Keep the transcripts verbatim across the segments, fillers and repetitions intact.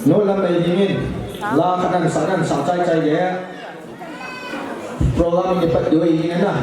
Nolam mai dingin, la khat nan sa nan sa chai chai le. Program ni pat doi ni na.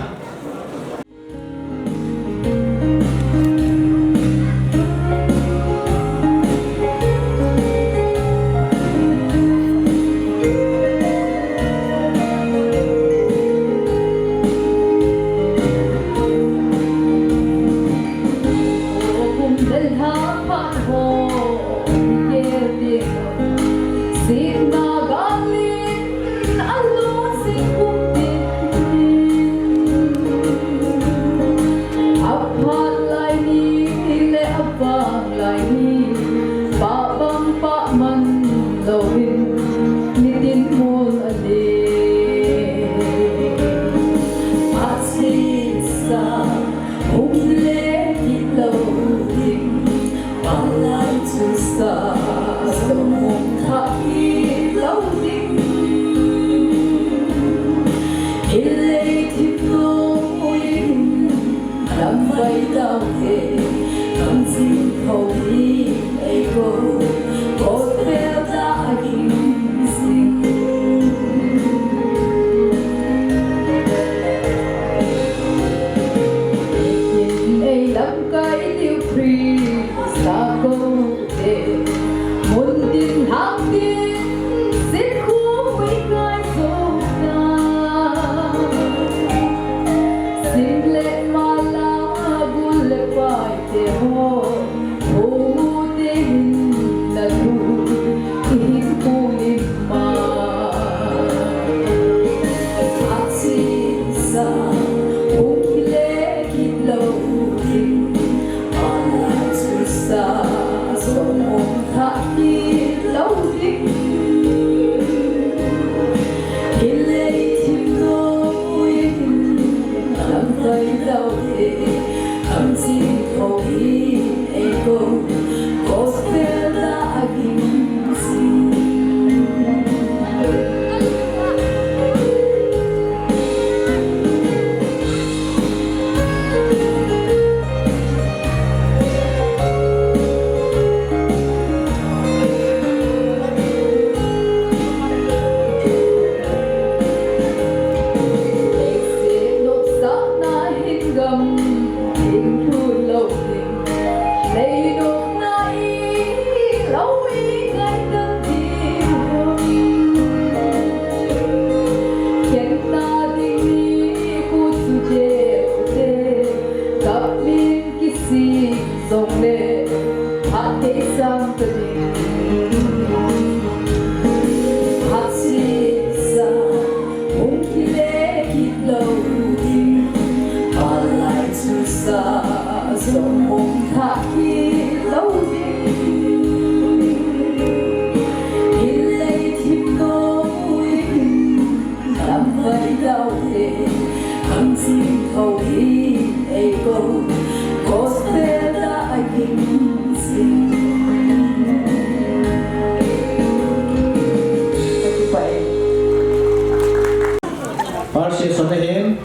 Appreciation ahin,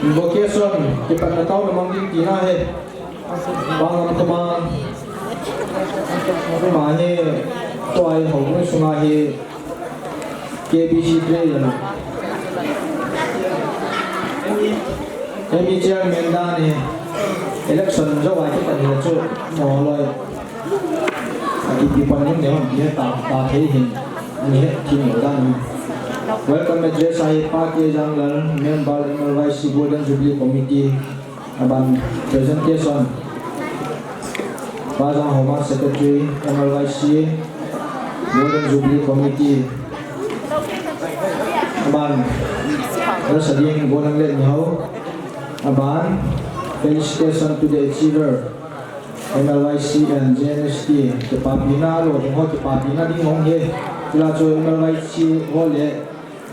invocation, kipatna tao na mang ding tina ahi. Bang am tuma, tuma hi, tua hi houbung sunga hi, K B C three lana. M E chairman dan hi, election jou a kipat hi chu, mo loi. Akipi pan hung ding hung ding ta, ta thei hin, ni he thim lo dan. Welcome address ahi Pa K Janglal, member M L Y C Golden Jubilee Committee, aban presentation. Pa Jang Homa, Secretary, M L Y C Golden Jubilee Committee, aban Rasading Golden Let Ni Ho, aban felicitation to the achiever, M L Y C and J N S T, kipapina lo ding ho, kipapina ding hung hi. Chule chu M L Y C ho le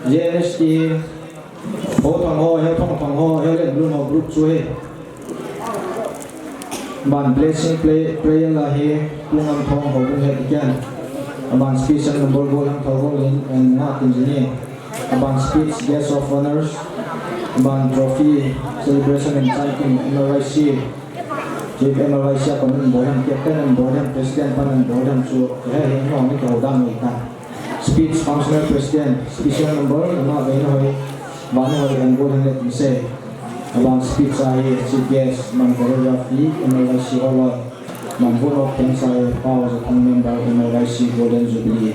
J N S T ho thang ho, ho thang thang ho, ho le blue ho group chu hi. Aban blessing play, prayer la hi, Pu Ngamthong houbung hi again. Aban special number Golhang Thougollin and Ngah Tinjini. Aban speech, guest of honors. Aban trophy, celebration and thanking, M L Y C. Chief M L Y C a pan an bol ham, Captain an bol ham, President pan an bol ham chu, he he no ni kau dang ni ta. Speech Functional President, Special Number, na ve no hoi, ba no hoi an bol ham le tin se. Abang speech a hi Chief Guest, man choreography, M L Y C holoi, man vote of thanks a hi, Pau Zathang member, M L Y C Golden Jubilee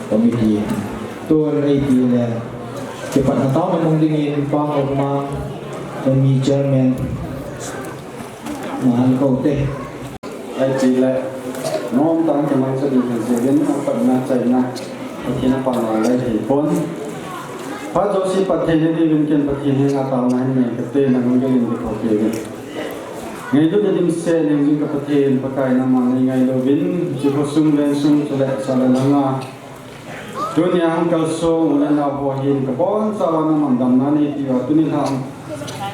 Committee. Tun ei pi le, kipatna tau na mong dingin, Pau Zathang, M E Chairman, Mahan ko te. Ai chi le, nom tang ke mang sa ding kan se gen, a pat na chai na, a ki na pa na lai hi pon. Phat jouse Pathen hi ding ken Pathen hi nga tao na hin ngen ka te na ngun ke lim ke thau ke gen. Ngailut na dimset ning jing ka Pathen, Pakai nangman nei ngailu vin, chi khosung veng sung chule sa le langa. Tunia hung kalsong u le nao ho hin ka bonchauva nangman damna nei pi uva, tuni lhah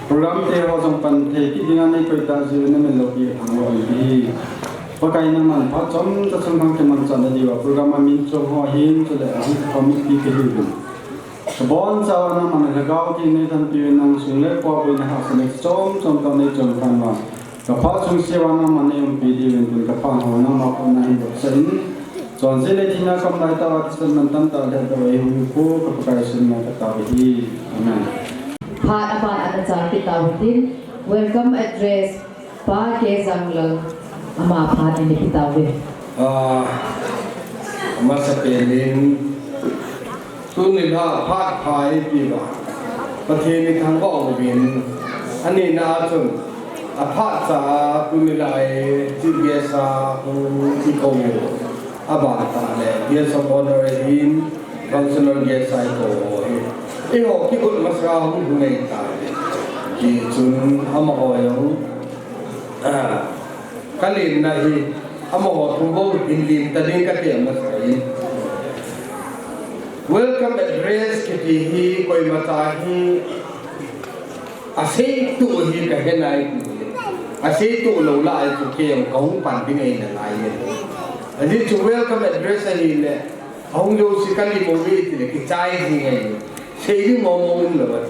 program te ho jong pan thei kit dinga nei koi tah jeh u namin loupi ka thangvah u ahi. Pakai nangman phat chomcha chom khang kimanchah na diuva program a min chom ho hin chule ahung kikhom mipi kahiuvin. Ka bonchauva nangman Lhagao Theng nei thanpi uvin, nang sung le pai boina hahsatna chom chom tah nei chon khan uva. Ka phat sung seuva nangman nei umpi diuvin tin ka phat ho nangma khut na hin dopsah in. Chonset le thina kam lai tah a thisan mantam tah le doh ei hung khu ka Pakai sung na ka tao hi. Amen. Phat aban ana chang kit tau hitin, welcome address, Pa K Janglal, ama phat ana pe tauve. Ah, amasapen in, tuni lha phat pha eipe uva Pathen ithangvah uvin, anina a chun, aphat cha a tuni lha Chief Guest a hung kikou u, aban tah le Guest of Honor ahin, Functional Guest a ikou u hi. Eiho kigot masa a hung hung ei ta. Hichun amaho jong, ah, ka lemna hi, amaho thum bou hin lim ta ding ka ti masa in. Welcome address kiti hi koimacha hi asei tuh hi ka he nai ti. Asei tuh lou lai chu kei jong ka hung pan ding ahi nalai e. Ajeh chu welcome address ahile, ahung jouse ka lim uve ti le kichai jing ahi. Sei ding mong mong um lou a.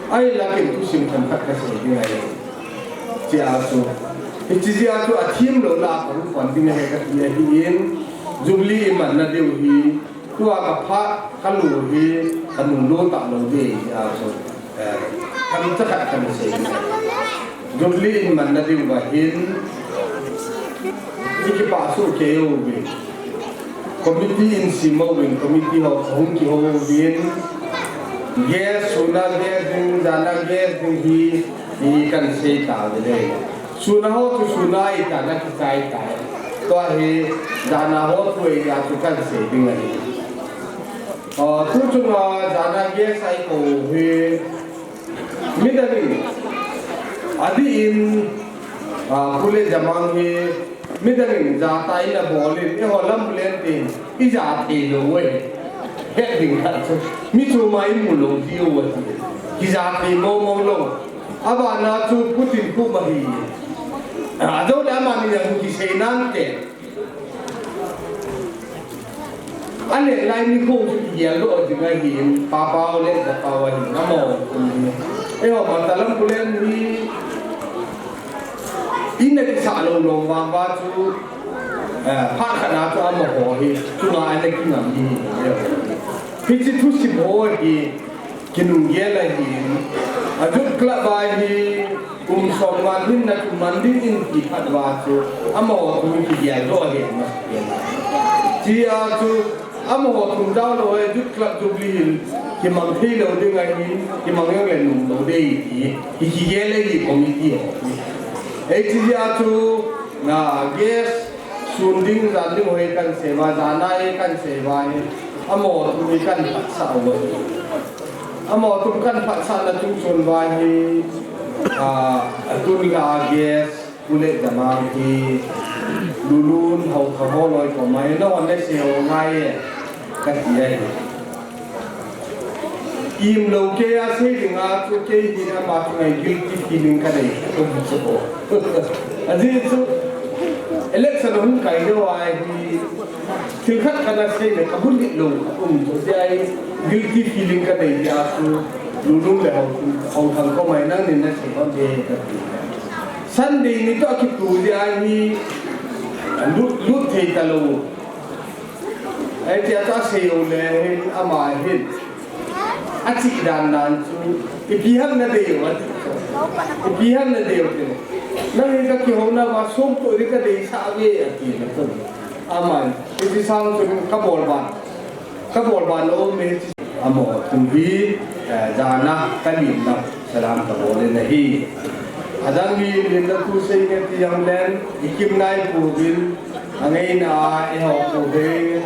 Ahinla ken thusim themkhat ka sei ding ahi. Chea chu, hiche jeh a chu athem lou lah a ka hung pan ding ahi ka ti ahin, Jubilee imanna diu hi, tua ka phat ka lo hi, ka nunlo talou ding ahi jeh a chu, eh, themcha khat kana sei ding ahi. Jubilee imanna diuva hin, i kipah soh kei uve. Committee in sim uvin, committee ho hung kihou uvin. Guest, sun a guest ding, jan a guest ding hi, hi kan sei tauve. Sun a ho chu sun a i tan a kichai tai. Tua hi, jan a ho chu ei a chu kan sei ding ahi. Ah, tuchung a jan a guest a ikou u hi, midang in, adih in, ah, Pu Letjamang hi, midang in jatah in abol in, eiho Lamlen te in, ija thei lou uve. Het ding khat chu, mi chom a imu lou diu ahi. Kija thei mong mong lou. Abana chu Pu Tinkhup ahi. Ah, ajou le amani jong kisei nante. Alen lai nikho chu kigel doh jing ahin, Papau le Japau ahin, amaho thum hi. Eiho Matalam Pu Len hi, in a kisah lou lou vang uva chu, eh, phat khat na chu amaho hi, chunga ana kingam hi, hi. Hiche thusim ho hi, kinunggel ahin, a Youth Club a hi, kum som nga hinna chu man ding in ti phat uva chu, amaho thum kigel doh ahi, amasapen a. Chea chu, amaho thum jao lou hi, Youth Club Jubilee hin, kimang thei lou ding ahin, kimang jong le nom lou ding ahi ti, hi kigel ahi committee ho. Hiche jeh a chu, na guest, sun ding, jan ding ho hi kan sei uva, jan a hi kan sei uva hi, amaho thum hi kan phatsah uva hi. Amaho thum kan phatsahna chungchon uva hi, ah, tun la guest, Pu Letjamang hi, Lulun, Haokhoh holoi koma hi, nahon nasei u ngai e, kati ahi. Im lou kei a sei dinga chu kei hi ama chunga guilty feeling kanei, kaum chu. Ajeh chu, election ahung kai lou ahi, thil khat kana sei le kabulhit lou, kaum chu. Ajeh a hi, guilty feeling kanei jeh a chu, Lulun le Hao, Haothang koma hi nangnin nasei hon ding kati. Sunday ni toh akitu jeh a hi lut, lut thei talou. Ahi tia toh asei u le hin ama hin achih dan dan chu ipi ham nadei u ati. Ipi ham nadei u ti. Nang hi kakihouna uva som toh ding kadeisah ve ati na kon. Ama hiche sang chu kabol ban. Kabol ban lou me. Amaho thum hi, eh, jana kalimna salam kabol in ahi. Adang hi limna thu sei nge ti jong leng, ikim nai pouvin, angeina a eiho pouvin,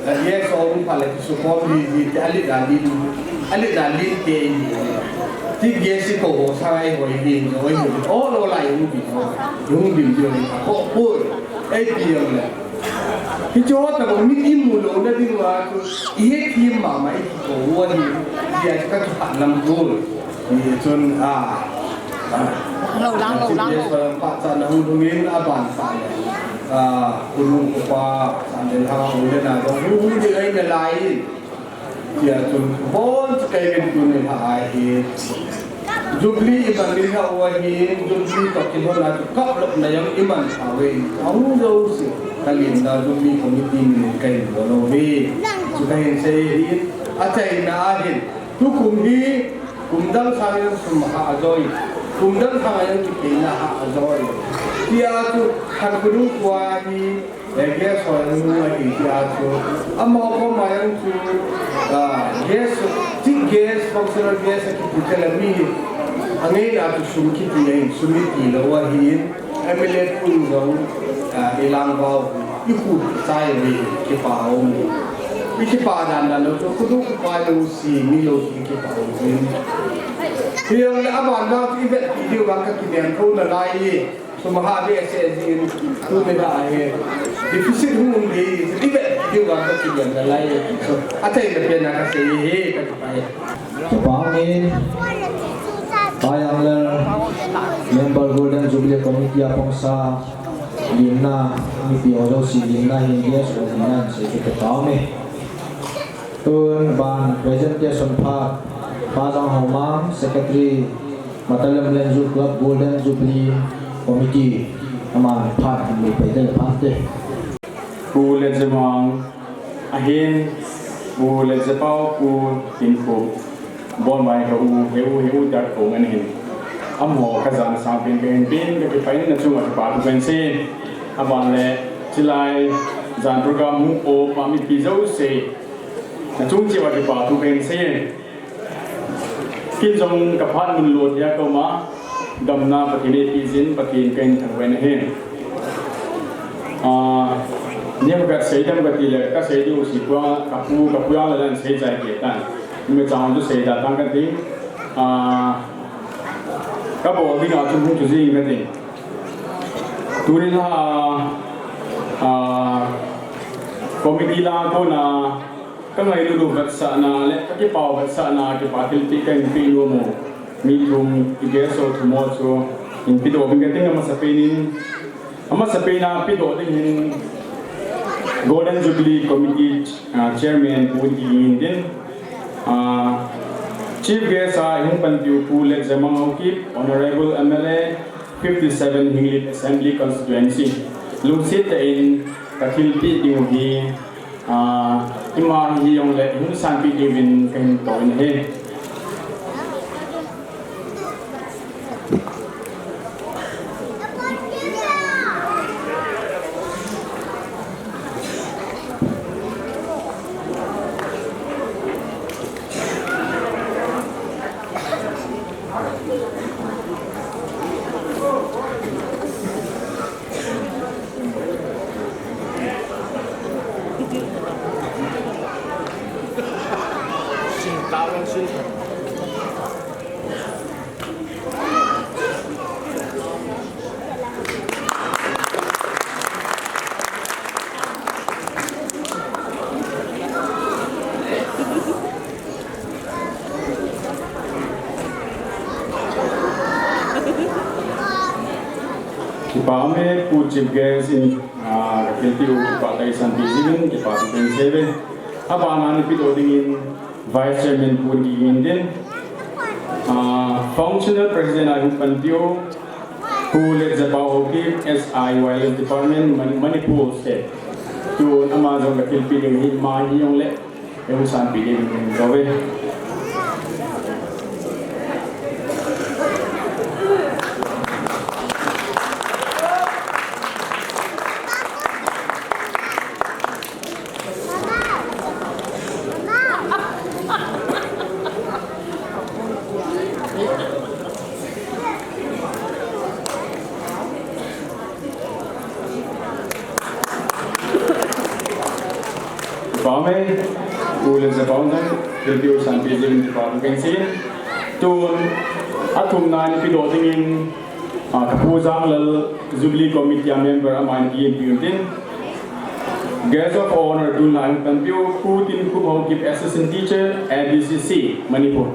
eh, yes, o, um, pha le kisukhom ji ji ti, alet a lim, alet a lim te ji. Ti gas ikou ho sanga eiho hi, eiho hi, o, lo lai hung bi, hung bi, hung bi, hung bi, eipi jong leng. Hiche ho tobang mit imu louna diuva chu, ihet them mama ikikou u ahi, tia chu kakipah lam poi. Hichun, a, a, lo lang, lo lang, lo. Pachatna hung lhung in aban tah le, a, kunu kupa, Samdel Hang u le na jong hung hung ding ahi nalai. Tia chun, bon chu kei min tuni lha ahi. Jubilee iman nilhah u ahin, Jubilee toh kilhonna chu kaplopna jong iman tha uve. Ahung jouse, kalimna Jubilee Committee min in kahin bol uve. Chu kahin sei ahin, achaina ahin. Tukum hi, kum dang sanga jong sum hah ajoi. Kum dang sanga jong kipeina hah ajoi. Tia chu, khat kunu kua hi, Eh, gas ho jong nung ahi tia chu. Amaho koma jong chu, ah, gas, chief guest, functional guest akiti tele mi hi. Angeina chu sum kiti ahin, sum iti lou ahin. M L A pu in jong, ah, ilang vau, ikhu chai uve, kipa um. Ikipa dan dan lou chu, khudu khupa lou si, mi lou si kipa um. Hijongle aban vang chu ivet video vang kakidem thou nalai. Sum hah behseh jin, tuni lha hi deficit hung um ding, ivet diu vang kakidem nalai. So, achaina pen a kasei hi, kakipah e. Kipah e. Pa Janglal, member Golden Jubilee Committee a pangsa, limna, mipi ho jouse limna hin, guest ho limna hin, sei chu kipah e. Tun ban presentation phat, Pa Janghaomang, Secretary, Matalem Lenju Club Golden Jubilee Committee, aman phat hin mi pei ding phat te. Pu Lejemang, ahin, Pu Lejepao, Pu Tinkhup, Bonmai ka u, he u, he u, tia kakou ngen ahin. Amaho kajan sangpen kahin pen, kakipah in nachunga kipa thu kahin sei. Aban le, chulai, jan program hung um a mipi jouse. Nachung cheh uva kipa thu kahin sei e. Ken jong kaphat mun lou dia kauma, damna Pathen in eipeh jin, Pathen kahin thangvah in ahi. Ah, neokhat seidam kati le, kasei diu si tua, kapu, kapu jong le lan sei jai kit tan. Imacha chu seida tang kati. Ah, kabol ding a chu hung chu jing kati. Tuni lha, ah, committee lang kona, Ka ngailut u vetsahna le ka kipah u vetsahna kipa thilpeh kahin peh nom u. Mi thum, i guest ho thum ho chu hin pedoh ding kating, amasapen in, amasapen a pedoh ding hin Golden Jubilee Committee, ah, Chairman Pu Kigintin, ah, Chief Guest a hung panpiu Pu Letsomang Haokip, Honorable M L A, fifty seven Henglep Assembly Constituency. Lungset tah in ka thilpeh ding u hi, Ah, ima hijongle, hung sanpeh diuvin kahin kou in ahi. Kipa ume, Pu Chief Guest in, ah, ka thilpeh u kipah tah in sanpeh jiuvin, kipa thu kahin seiuve. Abana ana pedoh dingin Vice Chairman Pu Kigintin, ah, Functional President a hung panpiu, Pu Letjapao Haokip, S I Wildlife Department, Man-, Manipur State. Tun ama jong ka thilpeh ding hi, ama hi jong le, eihung sanpeh ding in ka ve. Pame, ule se pau jang, thilpeh u sanpeh jing in kipa thu kahin sei in. Tun, athumna in ipi doh ding in, ah, ka Pu Janglal Jubilee Committee a member aman kiin pi un tin. Guest of Honor tun la in panpiu, Pu Tinkhup Haokip, Assistant Teacher, A B C C, Manipur.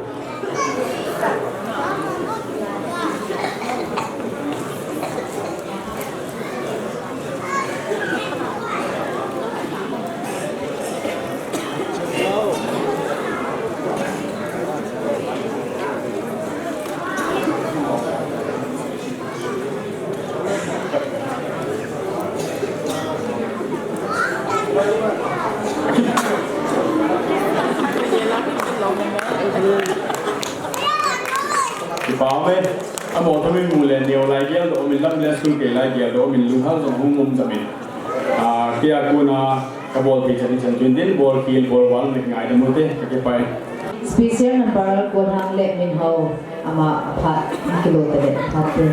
Kipa ume, amo thamin mu le neo lai gel doh umin, lam le school kei lai gel doh umin, lunghang jong hung um jam in. Ah, kei a kona ka bol thei chan chan tun din, bol khel, bol val le ngaidam u te, ka kipah e. Special number, Kolhang le Minhao. Ama aphat, kilo tele, aphat te.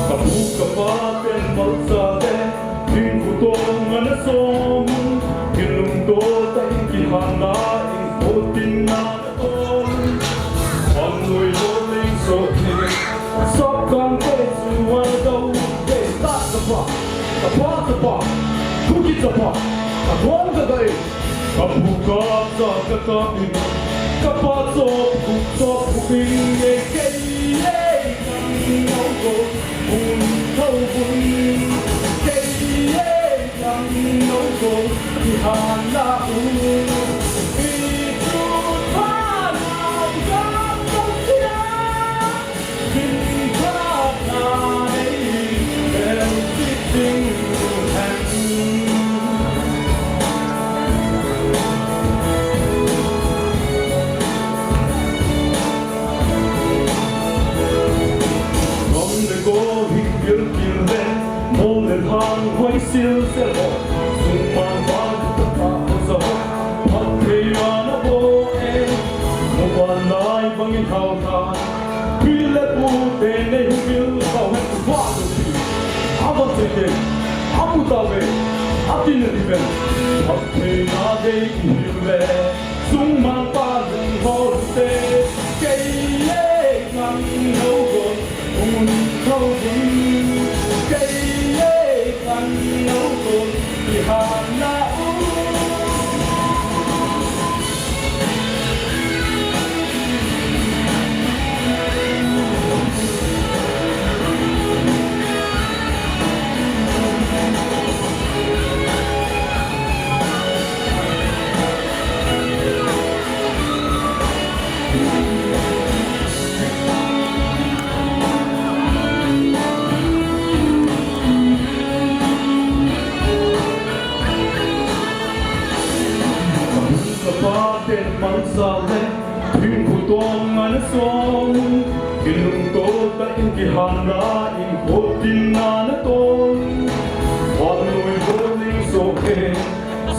Ka pu ka pa ten malsa te, thingkung tong ana som, kilungto tah in kihan na in, hotin na Anui lo leng so hi, sap kan te chu a do, te ta chapa, chapa chapa, Kuki chapa, ka don ka dai, ka pu ka cha ka ka pi, ka pa chop, ku chop, ku ping, ye kei, ye, kan lo go, un, lo, un, kei, ye. Mol le lhang hoi sil sel ho, sung mang bang ta ta ho sa ho, phat thei na na bo e, mo ban lai bang in hao tha, pi le pu te nei hu bil hao he tu ba tu pi, a ba se te, a pu ta ve, a ti na ti ve, phat thei na dei i hi le. Sung mang pa lung ho te, kei ye kan lo gon, un lo gon, kei ye kan lo gon, i ha na u. Ka pa ten malsa le, thingkung tong ana som, kilungto tah in kihan na in, hotin na na ton. Anui lo leng so he,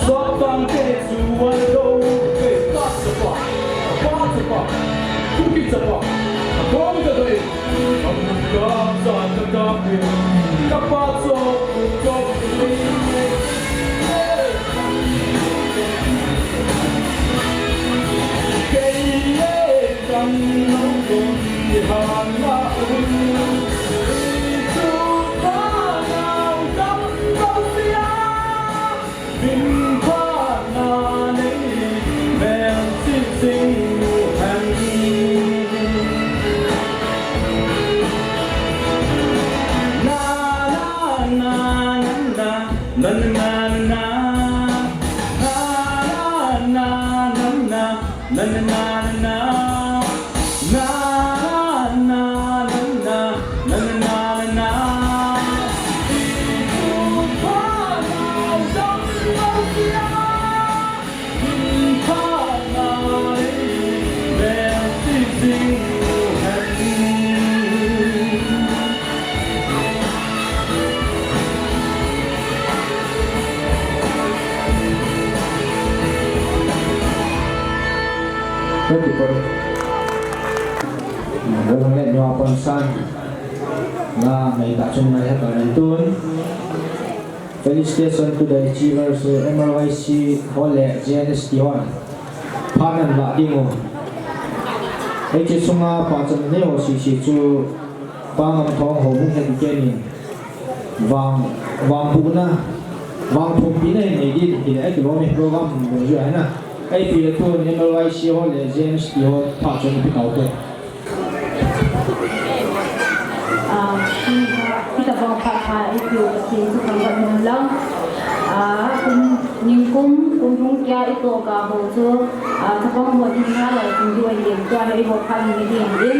Satan te chu a do, te ta chapa, pa chapa, Kuki chapa, a don ka dai, ka pu ka cha ka ka pi, ka pa chop, chop, kei ye kan lo gon, i ha na u, i chu ta na u, kan lo sia. Min pha na nei, mel chi sing u han. Na, na, na, na, na, na, na, na, na. Chunga hi ka ngai tun. Felicitation to the achievers, M R Y C ho le J N S T hon. Phat nan la ding u. Hiche sunga pachatna nei ho sese chu Pa Ngamthong houbung headman in vang, vangbohna, vangthompina hin nei ding hile, akilom e program dungjuia hin a. Ipi le tun M R Y C ho le J N S T ho phat chun ipi tau te. Ah, hitabang phat pha eipeu Pathen chu thangvah in umhen lang. Ah, kum, nikum, kum hung kia itoh kah ho chu, ah, chapang ho ding nalai ding diu ahin, tua hi eiho phat hi ding ahin.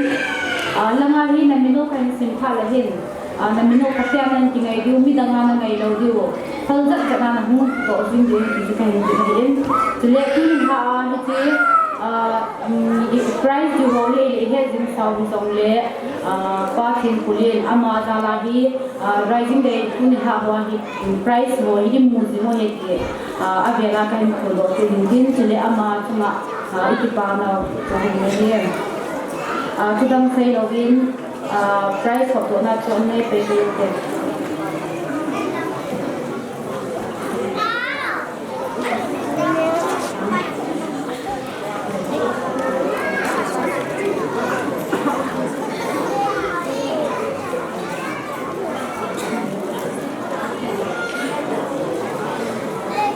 Ah, langa hi na min u kahin sim phat le hin, ah, na min u katia nan kingai diu, midang a na ngai lou diu. Phal jat jat a na hung toh jing diu ti chu kahin ti ahin. Chule tuni a hiche, ah, um, i prize diu ho hi le ihet jing sau hijongle, ah, Pa Thinkulin ama jal a hi, ah, Rising Day tuni a ho hi, um, prize ho hi imu jing u ahi ti, ah, avel a kahin phondoh kit in tin, chule ama chunga, ah, i kipana chu hin ahi. Ah, chudang sei louvin, Ah, prize hopdohna chu nei peh peh u hite.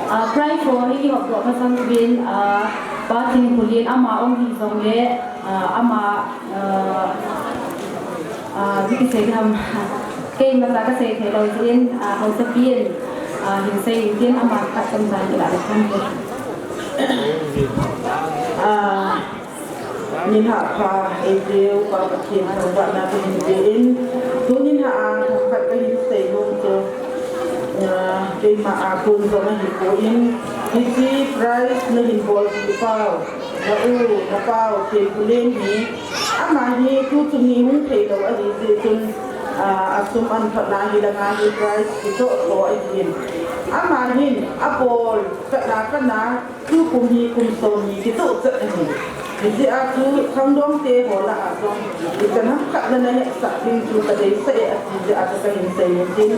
Ah, prize ho hi kihopdoh masang uvin, ah, Pa Thinkulin ama um hijongle, ah, ama, ah, ah, ipi kisei ding ham, keima cha kasei thei lou jeh in, ah, haosapi in, ah, hin sei in tin ama khat chomcha hin la le khan te. Ah, nilhah pha eipeu Pa Pathen thangvahna kahin pe in, tuni a themkhat kahin sei nom chu, ah, keima a kon jong ahipoi, hiche prize nahin bolpi pau, na u, na pau, Thinkulin hi, ama hi tuchung hi hung thei lou ahi jeh chun, ah, asum an thotna hi langa hi prize kichoh tho ahin. Ama hin abol khat a kana Tukum hi kum som ni kichoh chet ahi. Hijeh a chu khangdong te ho lah a jong, ichan ham khat le nahetsah ding chu kadeisah e ati jeh a chu kahin sei in tin.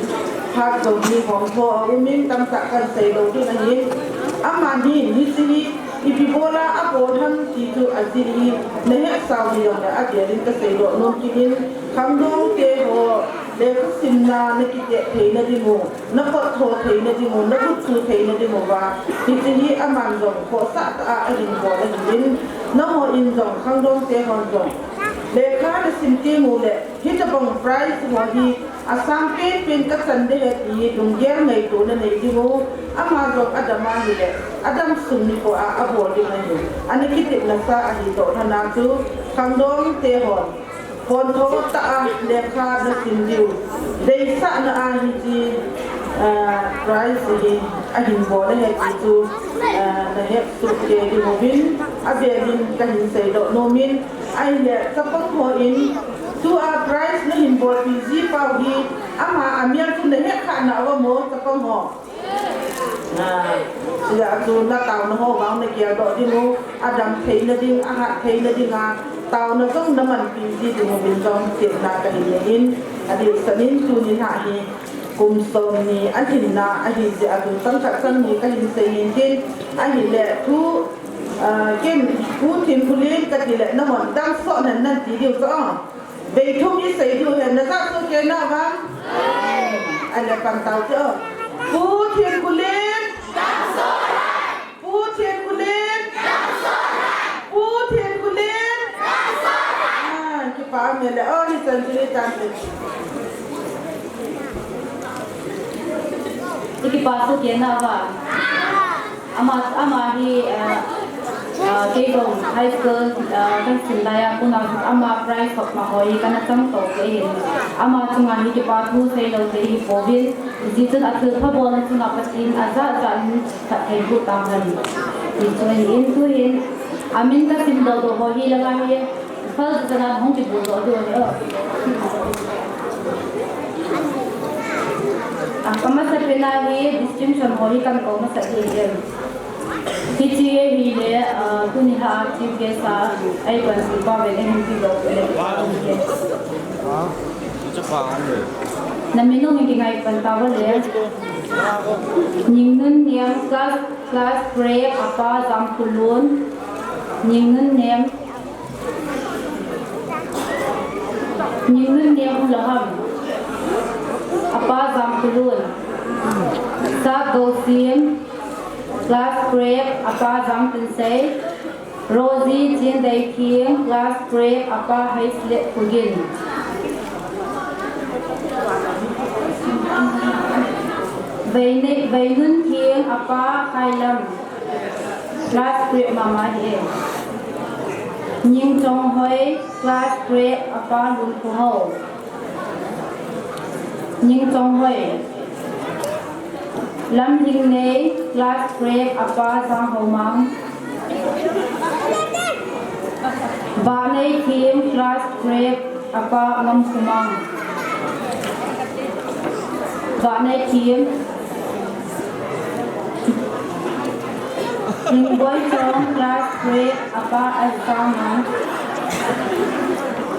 Phat jong hi hom tho aum in tamtah kahin sei lou ding ahin. Aman hin hiche hi ipi bol a abol ham ti chu ajeh hi nahetsah u hijongle avel in kasei doh nom kit in, khangdong te ho lekha simna nakitep theina ding u, nakot tho theina ding u, nagut chu theina ding uva, hiche hi aman jong khohsah tah a ahin bol ahin, nangho in jong khangdong te hon jong lekha nasim teng u le, hitabang prize ho hi asang penpen kachan ding ahi ti lunggel ngaito nanei ding u, ama jong adam ahile, adam sung nikho a abol ding ahi, ana kitepna sa ahi toh lhon a chu, khangdong te hon Pontho tah a lekha nasim diu deisahna a hiche, ah, prize hi ahin bol ahi ti chu, ah, nahet soh kei ding uvin, avel in kahin seidoh nom in, ahile chapang hon tua prize nahin bolpi ji pau hi ama amel chu nahet kha nau vem o chapang ho. Ah, hijeh a chu nataona ho vang nageldoh ding u, adam theina ding, ahat theina ding a, taona jong namanpi ji ding uvin jong, chihna kahin nei in, adehset in tuni a hi, kum som ni alhinna ahi jeh a chu, chang khat chang ni kahin sei in tin, ahile thu, ah, ken, Pu Thinkulin kati le, nahon dang soh nan nan ti diu chu, ah. Vei thum isei diu hen, najah soh kei nau vem? Ahile pan tau te o. Pu Thinkulin. Pu Thinkulin. Pu Thinkulin. Ah, kipa um e le, o, hichan chu hichan chu. Ikipa soh kei nau vem? Ama, ama hi, ah, ah, kei jong high school, ah, kasim lai a, kona ama prize hop ma ho hi kana chang to kei hin. Ama chunga hi kipa thu seilou thei hi pouvin, hijeh chun athilpha bolna chunga Pathen in ajat jat in phattheiboh tahen. Hichu ahin, tuhin, amin kasim doh doh ho hi langa hi, First chana hung kibol doh diu ahi o. Ah, kamasapen a hi distinction ho hi kahin kou masa ding ahi. Hiche hi le, ah, tuni a chief guest a, ahi pan si pa ven ahin ti doh le. Ah, chu pa an le. Namin u hin kingai pan tauve. Ningnunnem, class, class twelve, apa Jangkhulun. Ningnunnem. Ningnunnem umlou ham? Apa Jangkhulun. Satgousim, class twelve, apa Jangtinsei. Rosie Chindeikhing, class twelve, apa Haisleh Khugin. Veine-, Veinunkhing, apa Khailam, class twelve mama ahi. Ningchonghoi, class twelve, apa Lunkhohao. Ningchonghoi. Lamhingnei, class twelve, apa Janghaomang. Vahneithim, class twelve, apa Ngamkhomang. Vahneithim. Lingboichong, class twelve, apa Asangnam.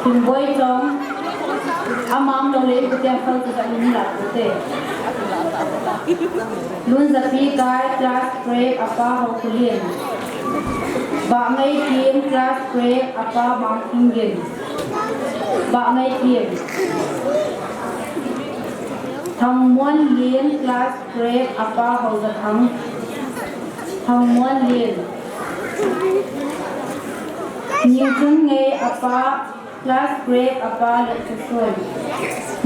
Lingboichong, amam lou le, kutiang khau tu sa ni la kute. Lunjapikai, class twelve, apa Haokholin. Vahngeikim, class twelve, apa Mangkhinggin. Vahngeikim. Thangmuanlin, class twelve, apa Haojathang. Thangmuanlin. Ningchunngei, apa, class twelve, apa Lethusun.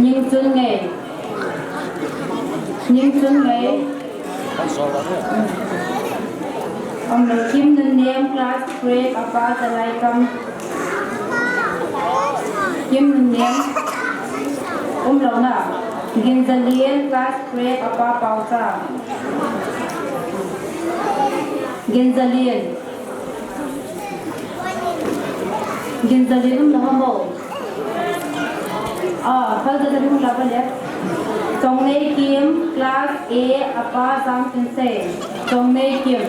Ningchunngei. Ningchunngei. Umlou. Kimnunnem, class twelve, apa Jalaikam. Kimnunnem. Umlou na. Ginjalin, class twelve, apa Paocha. Ginjalin. Ginjalin umlou ham o. Ah, Phaljajalin umlou ham le. Chongneikim, class A, apa Jangtinsei. Chongneikim.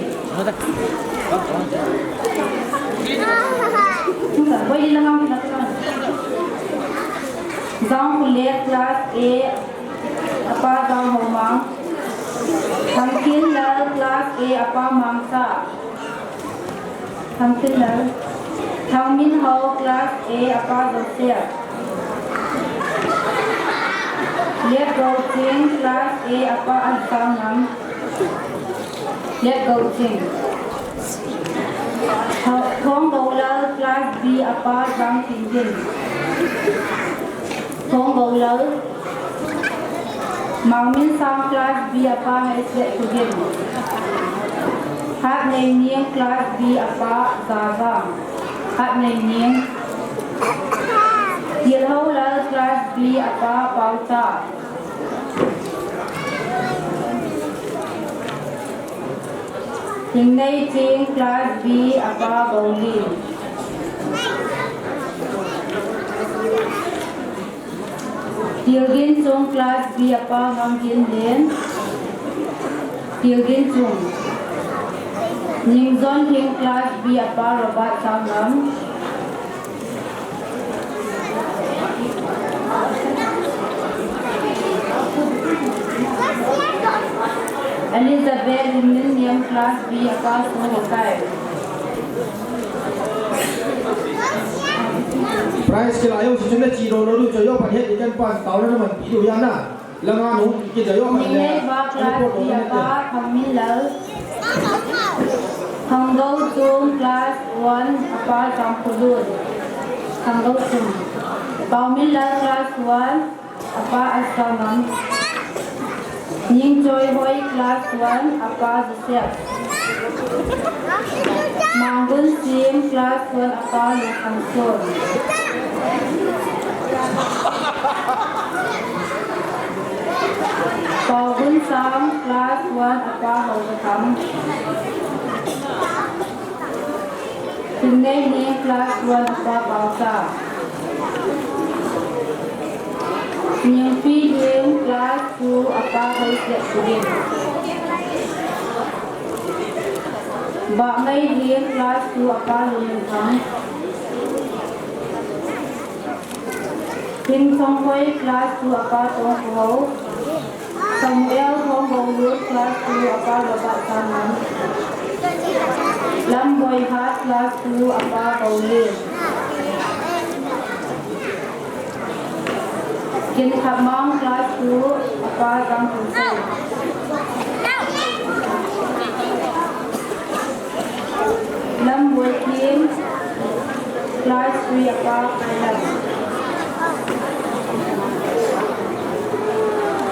Jangkholet, class A, apa Janghaomang. Thangkhinlal, class A, apa Mangcha. Thangkhinlal. Thangminhao, class A, apa Joseph. Letgouching, class A, apa Asangnam. Letgouching. Thonggoulal, class B, apa Jangkhinggin. Thonggoulal. Mangminsang, class B, apa Haisleh Khugin. Hatneining, class B, apa Jajang. Hatneining. Tilhoulal, class B, apa Paocha. Hingneiching, class B, apa Boulin. Tilginchung, class B, apa Ngamginlen. Tilginchung. Ningjonhing, class B, apa Robert Sanglam. Elizabeth Limnunniam, class B, apa Songhaokai. Prize kila jong si chun nache lou lou diu chu, ajoh pan het ding kan pan taona naman pi diu ahi na. Langa nu kija ajoh pan le. Ningneiva, class B, apa Thangminlal. Thanggouchung, class one, apa Jangkholun. Thanggouchung. Paominlal, class one, apa Asanam. Ningchoihoi, class one, apa Joseph. Manggunsim, class one, apa Lungkhangson. Paogunsang, class one, apa Haojathang. Hingneining, class one, apa Paocha. Ningpihing, class two, apa Haisleh Khugin. Bahngailing, class two, apa Lunminthang. Hingchonghoi, class two, apa Tongkhohao. Samuel Thongbolut, class two, apa Robert Sangam. Lamboihat, class two, apa Boulin. Kinkhamang, class two, apa Jangkhunsei. Lamboikim, class three, apa Kailam.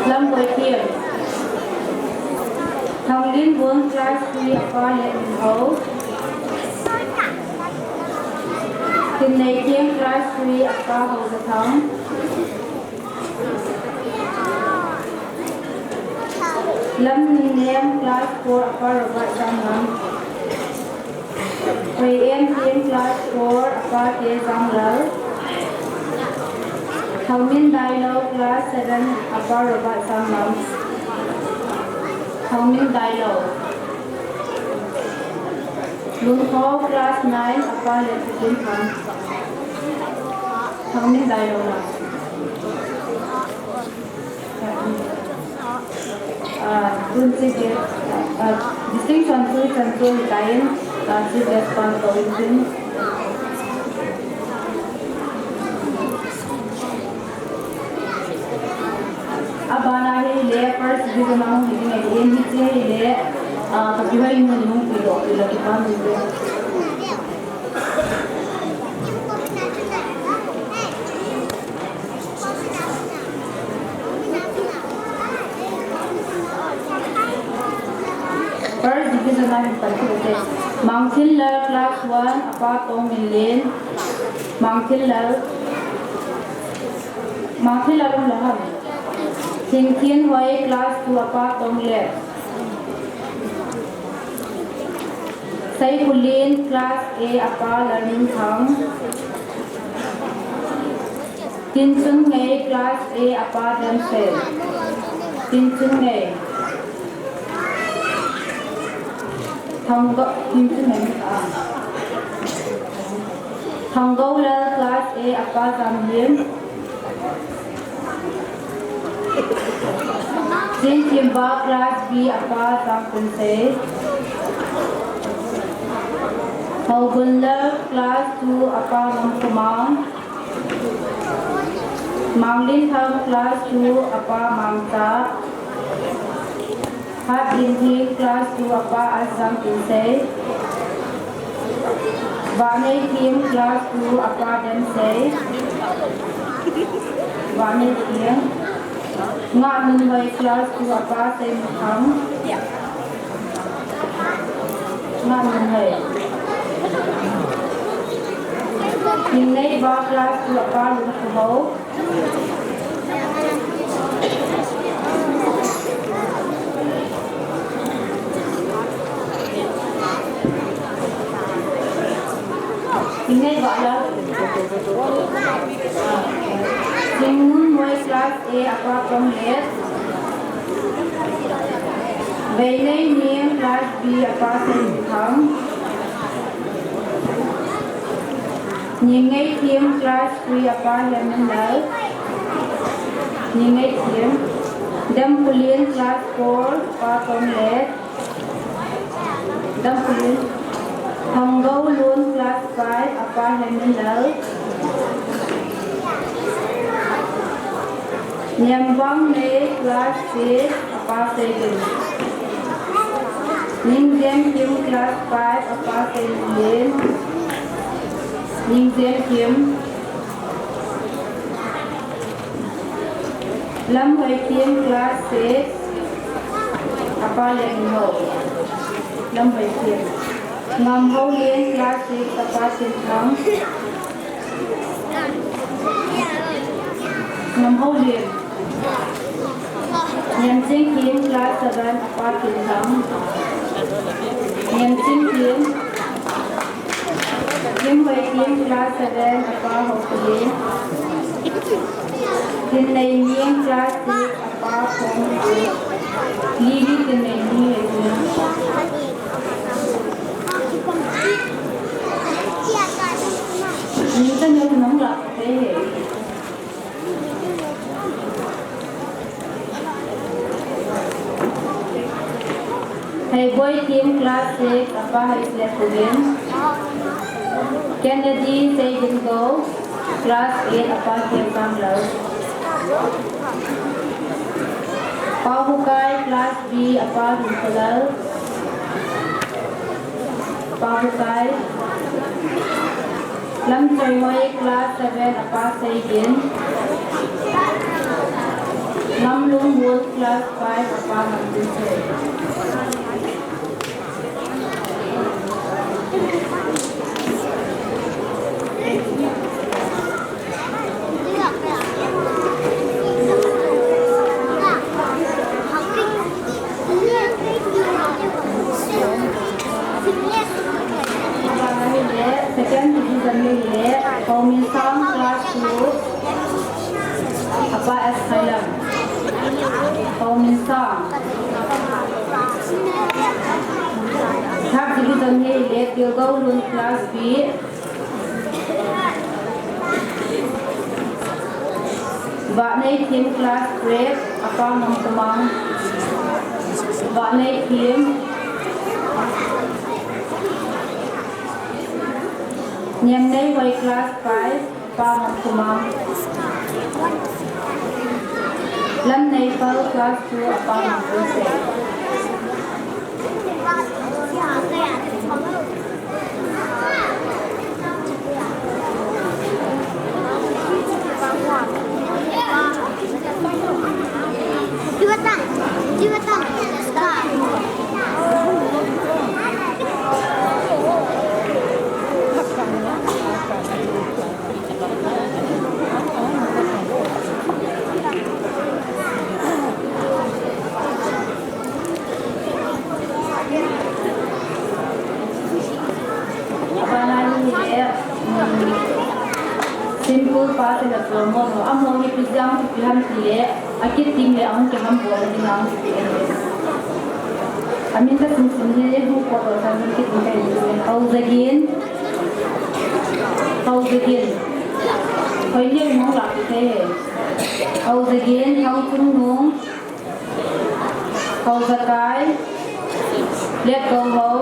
Lamboikim. Thanglinbun, class three, apa Letminhao. Tinneikim, class three, apa Haojathang. Lamningnem, class four, apa Robert Sangam. Hoiemkim, class four, apa K Janglal. Thangmindailou, class seven, apa Robert Sangam. Thangmindailou. Lunkhao, class nine, apa Lethukinthang. Thangmindailou la. Ah, tun chief guest, ah, distinction chu chan chu hitan, ah, chief guest pan tou intin. Abana hile first division a hung hi ding ahin, hiche hile, ah, kakihoinu in hung puidoh peh le kipa um inte. First division a hin pan kit ute. Mangthinlal, class one, apa Tongminlen. Mangthinlal. Mangthinlal um lou ham. Thingthinhoi, class two, apa Tonglet. Seikhulin, class A, apa Lalminthang. Tinchunngei, class A, apa Demsei. Tinchunngei. Thanggo, Tinchunngei, ah. Thanggoulal, class A, apa Jamlim. Chingthimba, class B, apa Jangkhunsei. Hougunlal, class two, apa Ngamkhomang. Manglinthang, class two, apa Mangcha. Hatdinhing, class two, apa Jangkhunsei. Vaneikim, class two, apa Demsei. Vaneikim. Ngahnunhoi, class two, apa Seimuthang. Ngahnunhoi. Hingneiba, class two, apa Lungkhuhao. Hingneiba la. Chingnunhoi, class A, apa Tonglet. Veineining, class B, apa Seimuthang. Ningneikim, class three, apa Hemminlal. Ningneikim. Demkhulin, class four, apa Tonglet. Damkhulin. Thanggoulun, class five, apa Hemminlal. Nemvangnei, class six, apa Seilun. Ningjenkim, class five, apa Seilun. Ningjenkim. Lamhoikim, class six, apa Lenghao. Lamhoikim. Ngamhaolin, class six, apa Chinthang. Ngamhaolin. Nemchingkim, class seven, apa Chinthang. Nemchingkim. Kimhoikim, class seven, apa Haokholin. Tinneining, class six, apa Khomkhu. Lily Tinneining, Lily. Ningta ne nang la te he. Neiboi Thim, class six, apa Haiselkhogin. Kennedy Seigingou, class eight, apa Khesanglam. Paobukai, class B, apa Hinkholal. Paobukai. Lamchoihoi, class seven, apa Seigin. Lamlunghun, class five, apa Ngamtinsei. Second division mi le, Hominsang, class two, apa S Khailam. Hominsang. Third division mi le, Tilgoulun, class B. Vahneithim, class twelve, apa Ngamkhomang. Vahneithim. Niamneihoi, class five, apa Ngamkhomang. Lamneipal, class two, apa Ngamkhomang. Simple pa te la promo no, amaho hi ipi jeh a ipi ham ti le, akit ding le ahung kihambol ding a hung kipe. Amin kasim sim hi hung pot lou san kit ding kahi. Haojagin. Haojagin. Hoi ni hung la kit e. Haojagin, Haochungnung. Haojakai, Letgouhao.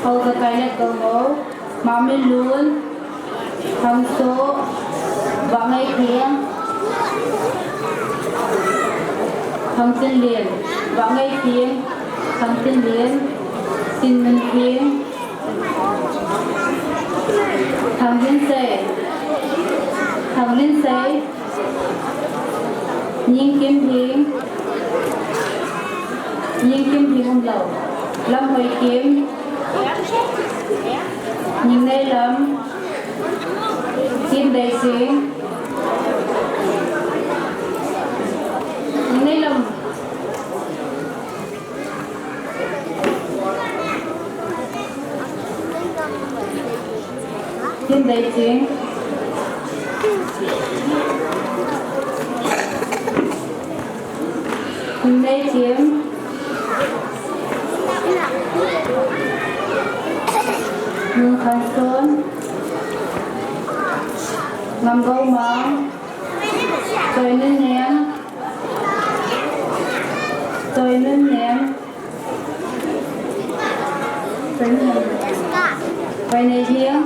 Haojakai, Letgouhao. Maminlun, Hangso, Vangeikhing, Hangtinlen, Vangeikhing, Hangtinlen, Tinminkhing, Thanglinsei, Thanglinsei, Ningkimhing, Ningkimhing umlou, Lamhoikim, Ningneilam, Kimdeising, Ningneilam. Kimdeiching. Kimdeiching. Nungkhanson. Ngamgoumang. Choinunnem. Choinunnem. Vaineihing.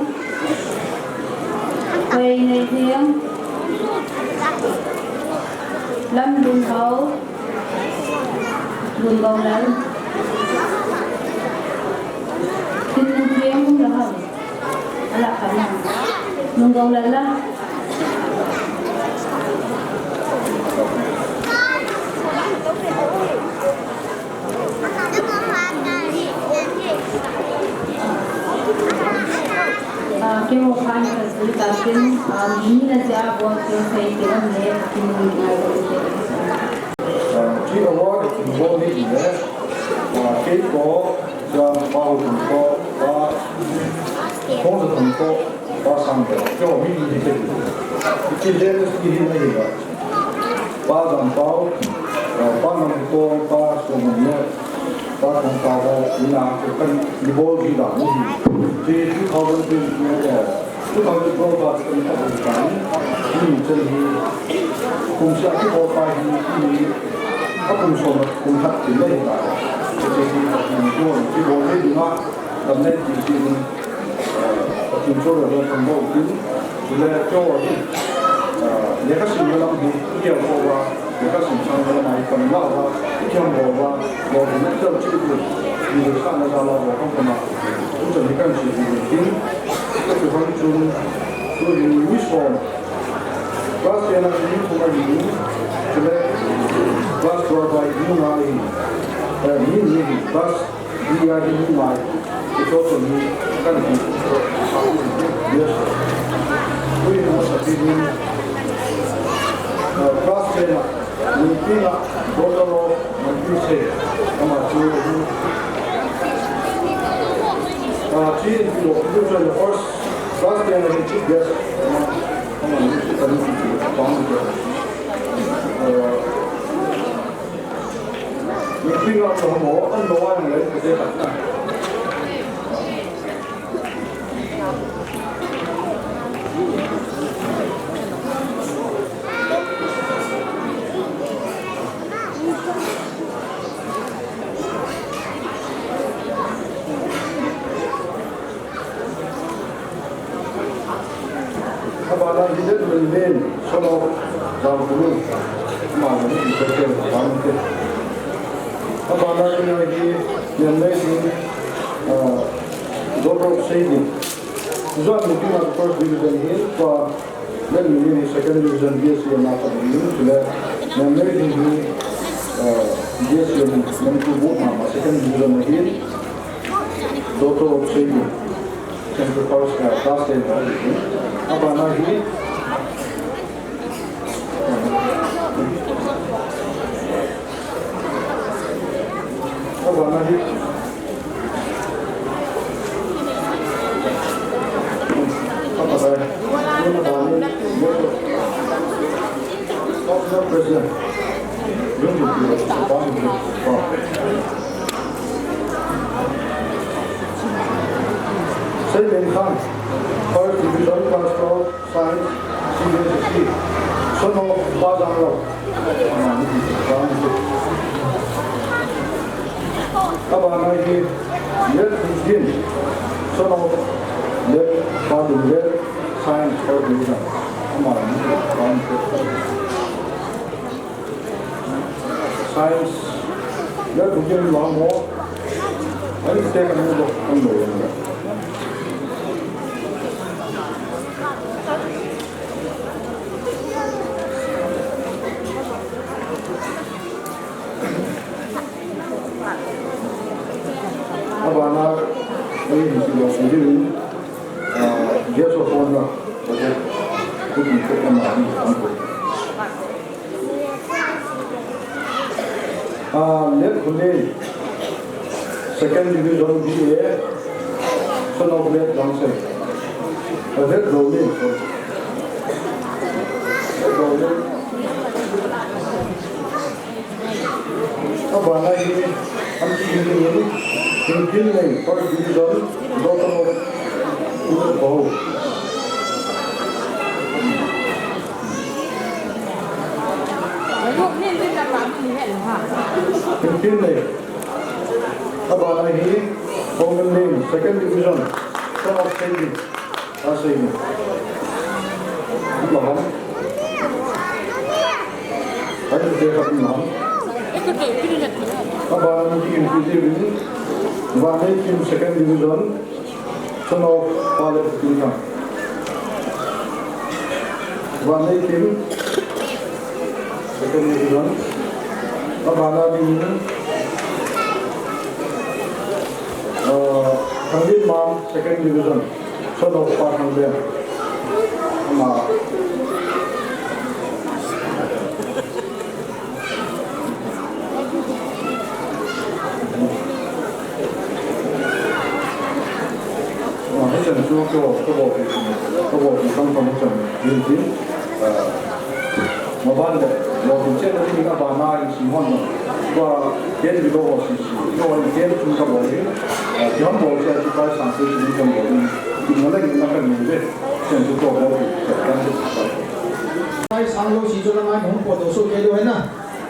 Vaineihing. Lamlunhao. Lungoulal. Tinluntheng hung la ham. Ala khat na. Lungoulal la. Ah, keiho phat kasei tauvin, ah, mi na jeh a bol thei thei ti lam le, ti mun ngai lo te. Ah, ki award bol ni le, ah, kei ko, jang pa hu ko, pa, ko sa ko, Pa Sangte, keiho mi ni te. Ki le ni hi na hi ba. Pa Jampao, eh, Pa Namtong, Pa Somon, Pa Thangtao, ina ko kan ni bol ji da ni. Te two thousand twenty, eh, two thousand twelve ba kan ta bol ta ni. Ni chen hi. Kum sa ki bol pa hi ni. Ka kum som kum khat tin le hi ta. Ka ti ti ka kum ko ti bo le di ma. Ka ne ti ti ni. Ka kum so le ka bo ti. Ti le ko ni. Le ka sim le lam hi. Ti ko ba. Le ka sim sang le mai ka la ba. Ti ko ba. Bo ni to ti ku. Ni le sa na la ba ko ko ma. Ku ni kan si ti ti. Ka tu han chun. Tu ni mi so. Class ten a hi, kuma hi, chule class twelve a hi, nunga hi, eh, mi ni hi, class B a hi, nunga hi, ito to ni, kan hi, yes. Ui, na sa hi ni, eh, class ten a, ni pi na, daughter of, ni pi se, ama chu hi, ah, chi, pi lo, pi lo, first, class ten a hi, chi, yes, ama, Abana hi Letminlen, son of Jangkulu. Ama hi Israel Bangte. Abana hi Nyanlei hi, ah, daughter of Seidi. Juan ni pi na first division hi, pa Letminlen hi second division B S C na ka ni, le Nyanlei hi, ah, B S C na ku bu ma second division hi. Daughter of Seidi. Central Forest, uh, class ten, uh, abana hi. Abana hi. Abana hi. Abana hi. President. Seilen Khan, First Division, Class twelve, Science, C B S E, son of Pa Janglao. Abana hi Letminlen, son of Letpa Lunlet, Science, First Division. Ama hi Science. Ya, tu ke la mo. Ai, te kan mo, kan mo. Abana, ai, ni lo, ni lo. Ah, guest of honor. Okay. Good, good, good. Ah, Letminlen, second division B A, son of Let Gangsei. Uh, Let Gaolin, sorry. Let Gaolin. Abana hi, Amtiminlen, Thingpinlei, First Division, daughter of Pu Bau. Thingpinlei. Abana hi, Thingpinlei, second division, son of Seidi. Asei ni. Maham. Ani te khat maham. Abana hi Kim Pi Devi. Vanei Kim, second division. Son of Pale Putina. Vanei Kim, second division. Abana hi, uh, Thangvin Mang, second division. Son of Pa Thangvin. Ama. Ah, hichan chu ko, ko bo ki, ko bo ki kam kam hichan, yin tin, ah, maban le, lo kin chen ni ka ba na in si hon no. Ko ken bi lo ho si si, ko ken chun ka bo ni, ah, jam bo se chi pa sang se si jam bo ni, ni na le ni na ka ni le, chen chu ko bo ki, chen kan se. Pai sang lo si chu la ngai hung po to so ke lo hai na.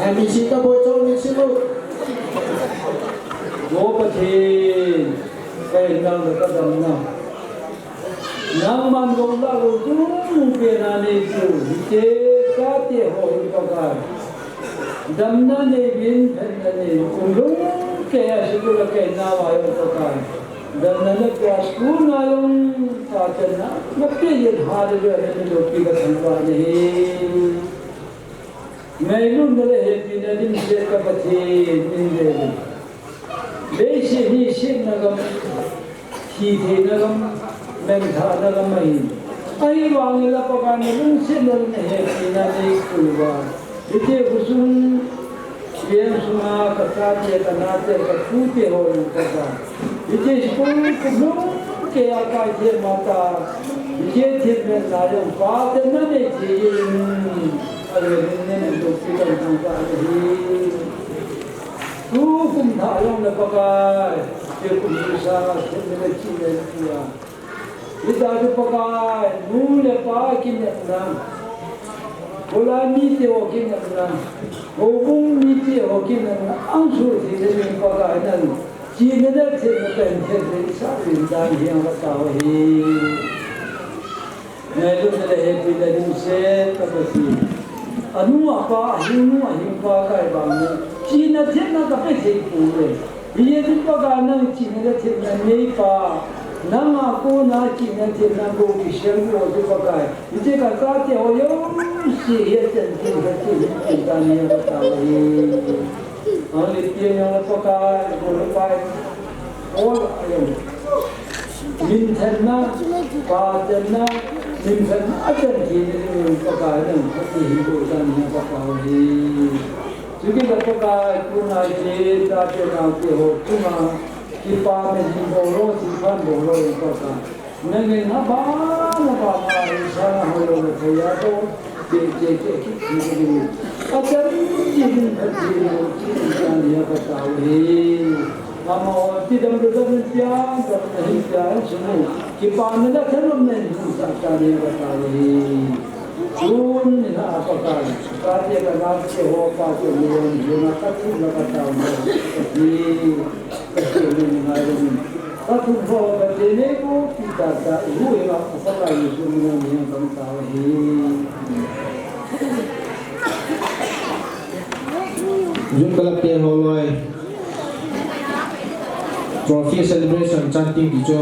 Ani si ka boi chong ni si lu. Mo Pathen, ka inna le ka damna. Nangman gong la gong tung pen a nei chu, hite chate ho hi Pakai. Damna nei bin, phatna nei, um lung kei a sikul a kei na va jong Pakai. Damna na pia tu na jong Pathen na, na pe yin ha de de na lo pi ka thangvah na hi. Ngailutna le hepina dimset ka Pathen min le. Leiset hi setna gam, thitheina gam, menthahna gam ahi. Ahivangin la Pakai na lungsetna le na hepina nei pui uva. Hiti khosung Kem sunga kachate, kanate, katute ho jong Pakai, hiche school kumlhung keiya kaithem mata, hiche themna jong Pathen nanei thei in, alungset in nanei jong pi kan thangvah ahi. Tukum thah jongle Pakai, hiche kum hi sanga themna le chihna le tia, hitia chu Pakai, nu le pa kinepna, golai mite ho kinepna, houbung mite ho kinepna, angsung thei dingin Pakai nang chihna le themna kahin thei ding sah uvin dan hi ang katao ahi. Ngailutna le hepina lungset tah a Pathen, anu apa, ahingnu ahingpa kahi vang le, chihna themna kape thei pouve. Hijeh chun Pakai nang chihna le themna neipa, nanga kona chihna themna bou kisem bou chu Pakai, hiche kachate ho jouse hi achan tin kati hin tin tani katao ahi. Ahile pi jong Pakai, gol le pai, all a jong minthanna, pachanna, minthanna achan theina dingin Pakai nang phatthei hin boh tan hi katao ahi. Chukit le Pakai, tuna hiche chate naote ho chunga kipana hin bol o, thilpha bol o, Pakai. Nangin aban aban a insung a hoilou le thei a bol, che che che kiti ding, achan tin phatthei bol tin tani katao ahi. Amaho chu damlou dam in pia, damna hin pia, insung u kipana le thanomna hin sah tan hi katao ahi. Tuni a Pakai, kachate kanate ho pa chu mi jong hi na kathu le katao na hi, kathu ni ngai le ni, kathu ho kate nei bou pi tah tah, ihu hi a Pakai Jesu min a katao ahi. Youth Club te holoi trophy celebration chanting ti chu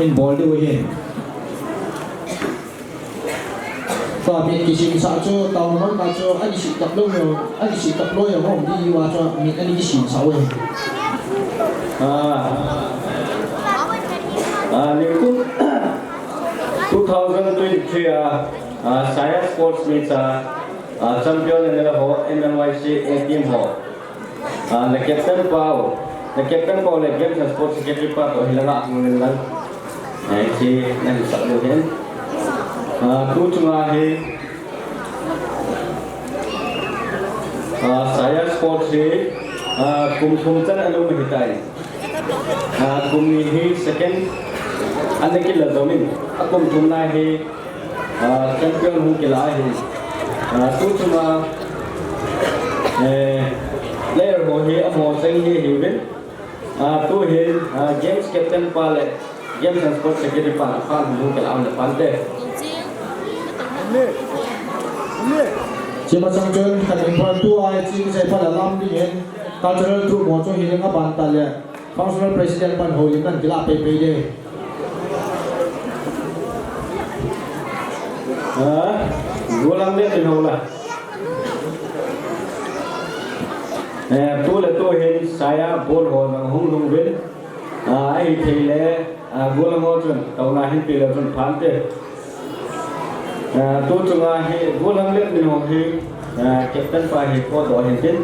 in bol diu ahi. Tua mi kisimsah chu, taona man ta chu, ani si tap lou jong, ani si tap lou jong, hom di wa chu, mi ani kisimsah u ahi. Ah. Ah, nikum two thousand twenty-three a, ah, Saya Sports Meet a, ah, champion N L ho, M L Y C A team ho. Ah, na captain pau, na captain pau le Games and Sports Secretary pa toh hilanga hung in lang. Eh, hiche nahin sah diu ahin. Ah, tu chunga hi, ah, Saya Sports hi, ah, kum thum chan alum ahitai. Ah, kum ni hi second ana kila jong in, akum thumna hi, ah, champion hung kila ahi. Ah, tu chunga, eh, player ho hi amaho cheng hi ahiuvin. Ah, tu hin, ah, Games Captain pa le Games and Sports Secretary pa, pa hung kila aum le pante. Chima chang chun, kan important tu a, chi kisei pa la lam ding in, cultural troupe ho chu hi ding a ban ta le. Functional President pan houlimna kilah pei pei ding. Ha? Gollhang le tin ho la. Eh, tu le tu hin Saya ball ho jong hung lhung uvin. Ah, ahithei le, ah, gollhang ho chun, taona hin pe le chun pha inte. Ah, tu chunga hi gollhang let min ho hi, ah, captain pa hi potdoh hin tin.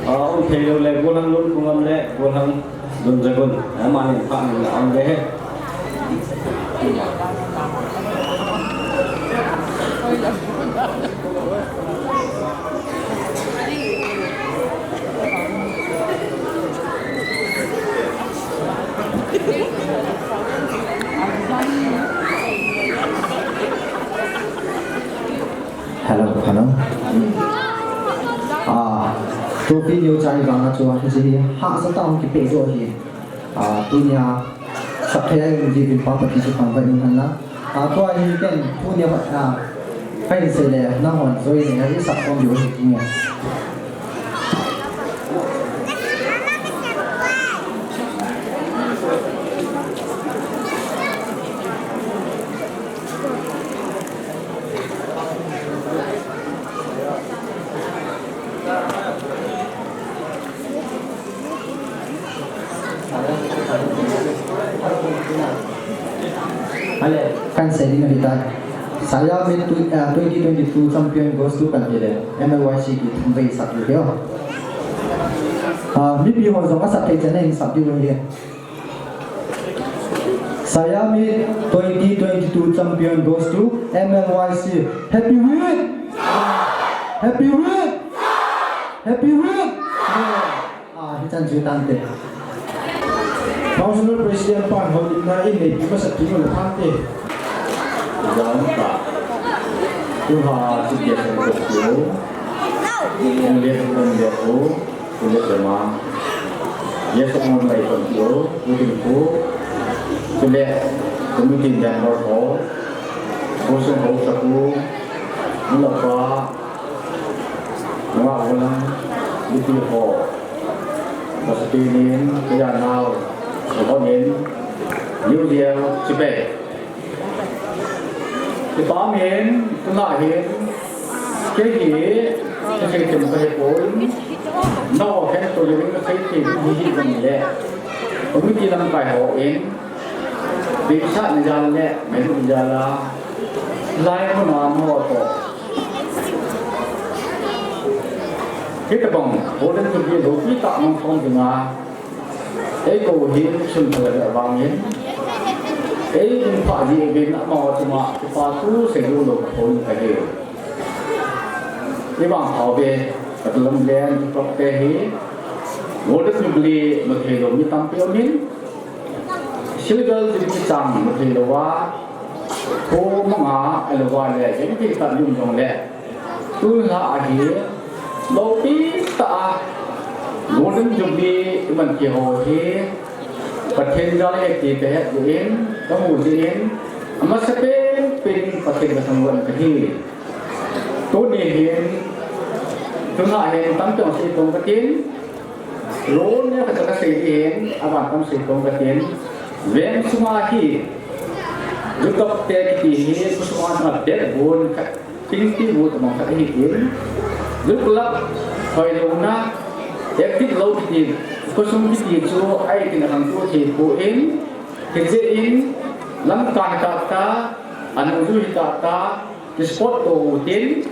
Ah, um thei lou le gollhang Lunpungam le gollhang Lunjagun. Ah, amani phah min la um ve he. Hello, hello. Ah, trophy neo chai vang a chu, hiche hi hahsa tah a hung kipe joh ahi. Ah, tunia, sapthei a um jiuvin Pa Pathen chu thangvah in umhen lang. Ah, tua hi ken, tunia, ah, kahin sei le, nanghon join nei a, i sap khom diu ahi. Ale, kahin sei ding ahitai. Saya Meet tw-, ah, twenty twenty-two champion goes to kan ti le, M L Y C ki thum vei sap diu ahi. Ah, mipi ho jong asap thei chan in sap diu ahi. Siam Meet twenty twenty-two champion goes to M L Y C. Happy win! Happy win! Happy win! Ah, hichan chu tante. Functional President pan houlimna in neipi masat thei u le tante. Jam ta. Tu ha si dia sa ko. Ung le ung le ko. Ung le ma. Yes, ung le ko. Ung le ko. Ung le committee member ho. Ko sung ho sa ko. Ung le pa. Nunga ulang, mipi ho, Pastor Pi Nin, Kaya Nau, Sabon Nin, New Year, Chipe. Kipah in, tuna hin, kei hi, kei hi, kei hi, kei hi, nau khen tu le, kei hi, kei hi, kei hi, kei hi, committee lamkai ho in, Pisa ni jal le, menu ni jal a, lai ko na mo to. Hitabang, Golden Jubilee loupi tah nong song dinga, eikou hi sun phala le vangin, ei ding pha ji vin amaho chunga, kipah thu seilu lou ka phone ka hi. Ivang pha ve, ka lam len, ka te hi, Golden Jubilee, ma thei lou mi tampi umin, Silver Jubilee chang mu thei lou a, thu manga a lou a le, jeng thei ta lum jong le. Tu lha a hi, loupi tah a, Golden Jubilee i man thei ho hi, Pathen jal e ti te het in, ka mu jin, amasa pen pen Pathen ka thangvah ka hi. Tuni hin, tuna hin, tam tong sei tong ka tin, Lon ne khat ka sei ding, aban tam sei tong ka tin. Veng sunga hi, Zukap te kiti hi, kusunga na backbone khat, tingti bu tamang khat hi tin. Zuklap, hoi lo na, active lo kiti, kusung kiti chu, ai tin a khang tu thei poi, hiche in, lam kan ta ta, anu ju hi ta ta, Ki support to u tin,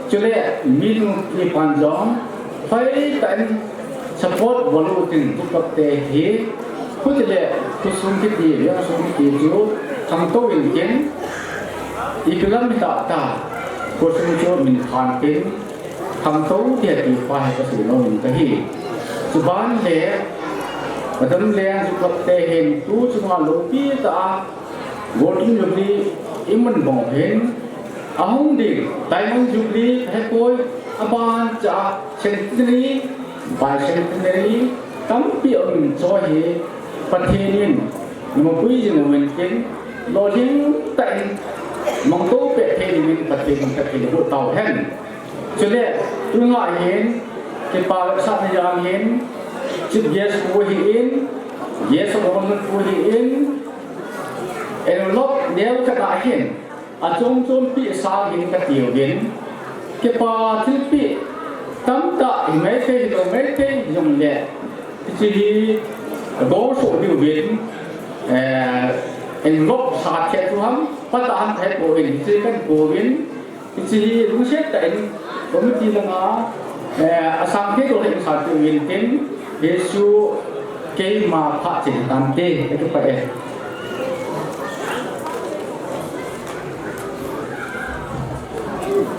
chule minu mipan jong, hoi tah in support bol u tin, Zukap te hi, khuti le khusung kiti, vengsung kiti chu, khangtou in tin, ipi lam hi tah tah, khusung chu min phan tin, khangtou ti ti pa hi ka sei nom in ka hi. Chuban le, Adam le Zukap te hin, tu chunga loupi tah a, Golden Jubilee i man bang hin, ahung ding, Diamond Jubilee, hepoi, aban cha, Centenary, Bicentenary, tampi um in cho hi, Pathen in, numapui jing uvin tin, lolhing tah in, mangto pe thei ding in Pathen in Pathen in hu tau hen. Chule, tunga hin, kipa le sa ni jang hin, Chief Guest pu hi in, Guest of Honor pu hi in, Envelope neo khat a hin, achom chompi sang hin ka tiuvin, kipa thilpi tamtah hi maithei, hilou maithei jongle, hiche hi bol soh diuvin, eh, envelope sa khat chu ham, patah ham kahe pouvin, hiche kahe pouvin, Hiche hi lungset tah in committee langa, eh, asang thei toh le sa tiuvin tin, Jesu keima pha chen tante, ka kipah e.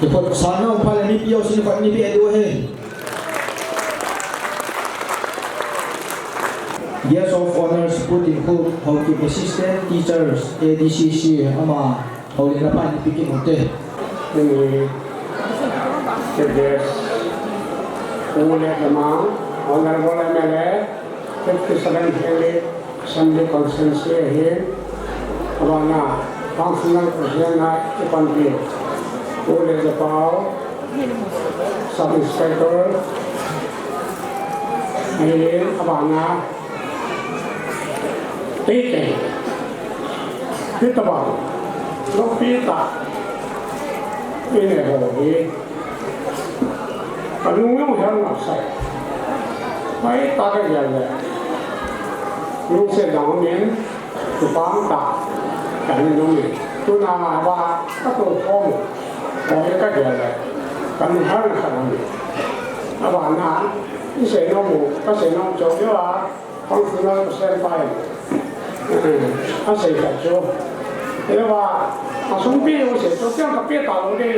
Kipah sana um pha le mipi ho sin pha ni pe du he. Guest of Honors, Pu Tin Khup, Haokip Assistant Teachers, A D C C, ama, Houlimna pa in ipi kimu te. Tuni, Chief Guest, Pu Letlemang, Honorable M L A, fifty-seven Hills Assembly Constituency ahin, abana, Functional President na ipanpi, Pu Letlepao, Sub Inspector, ahin, abana, Tei tei. Hitabang. Loupi tah. Ine ho hi. Kalung jong hel ngai sai. Pai ta kagel le. Lungset dang umin. Kipah tah. Kahin umin. Tuna va katou khom. Ho hi kagel le. Kalung hel ngai sai umin. Abana. Isei nom u, kasei nom chu, yo a, functional percent pai. Asei khat chu. Yo a, asum pi u sei chu, piang kape talou de.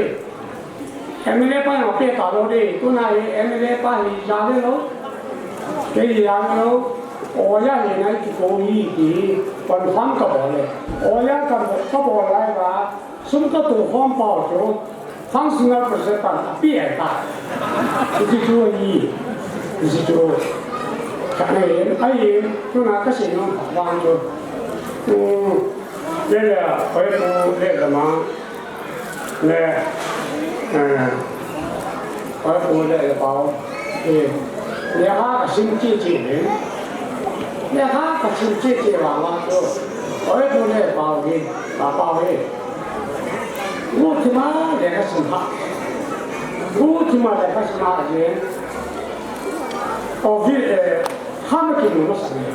M L A pa kape talou de. Tuna hi M L A pa hi ja le lou. Kei ja le lou. Oya hi nai ki ko hi ki. Confirm kabol le. Oya ka, kabol lai ba. Sum katoh khom pau chu, functional percent pan api ai ta. Hichu chu ahi, hichu chu. Ka nei, ahi, tuna kasei nom vang chu. Um, le le, oi pu le le ma. Le, eh, Oi pu le le pau. Eh, lekha kasim cheh cheh ne. Lekha kasim cheh cheh vang vang chu. Oi pu le pau hi, pa pau hi. Guthima lekha sim ha. Guthima lekha sim ha je. Office, eh, Hama kimu masa ne.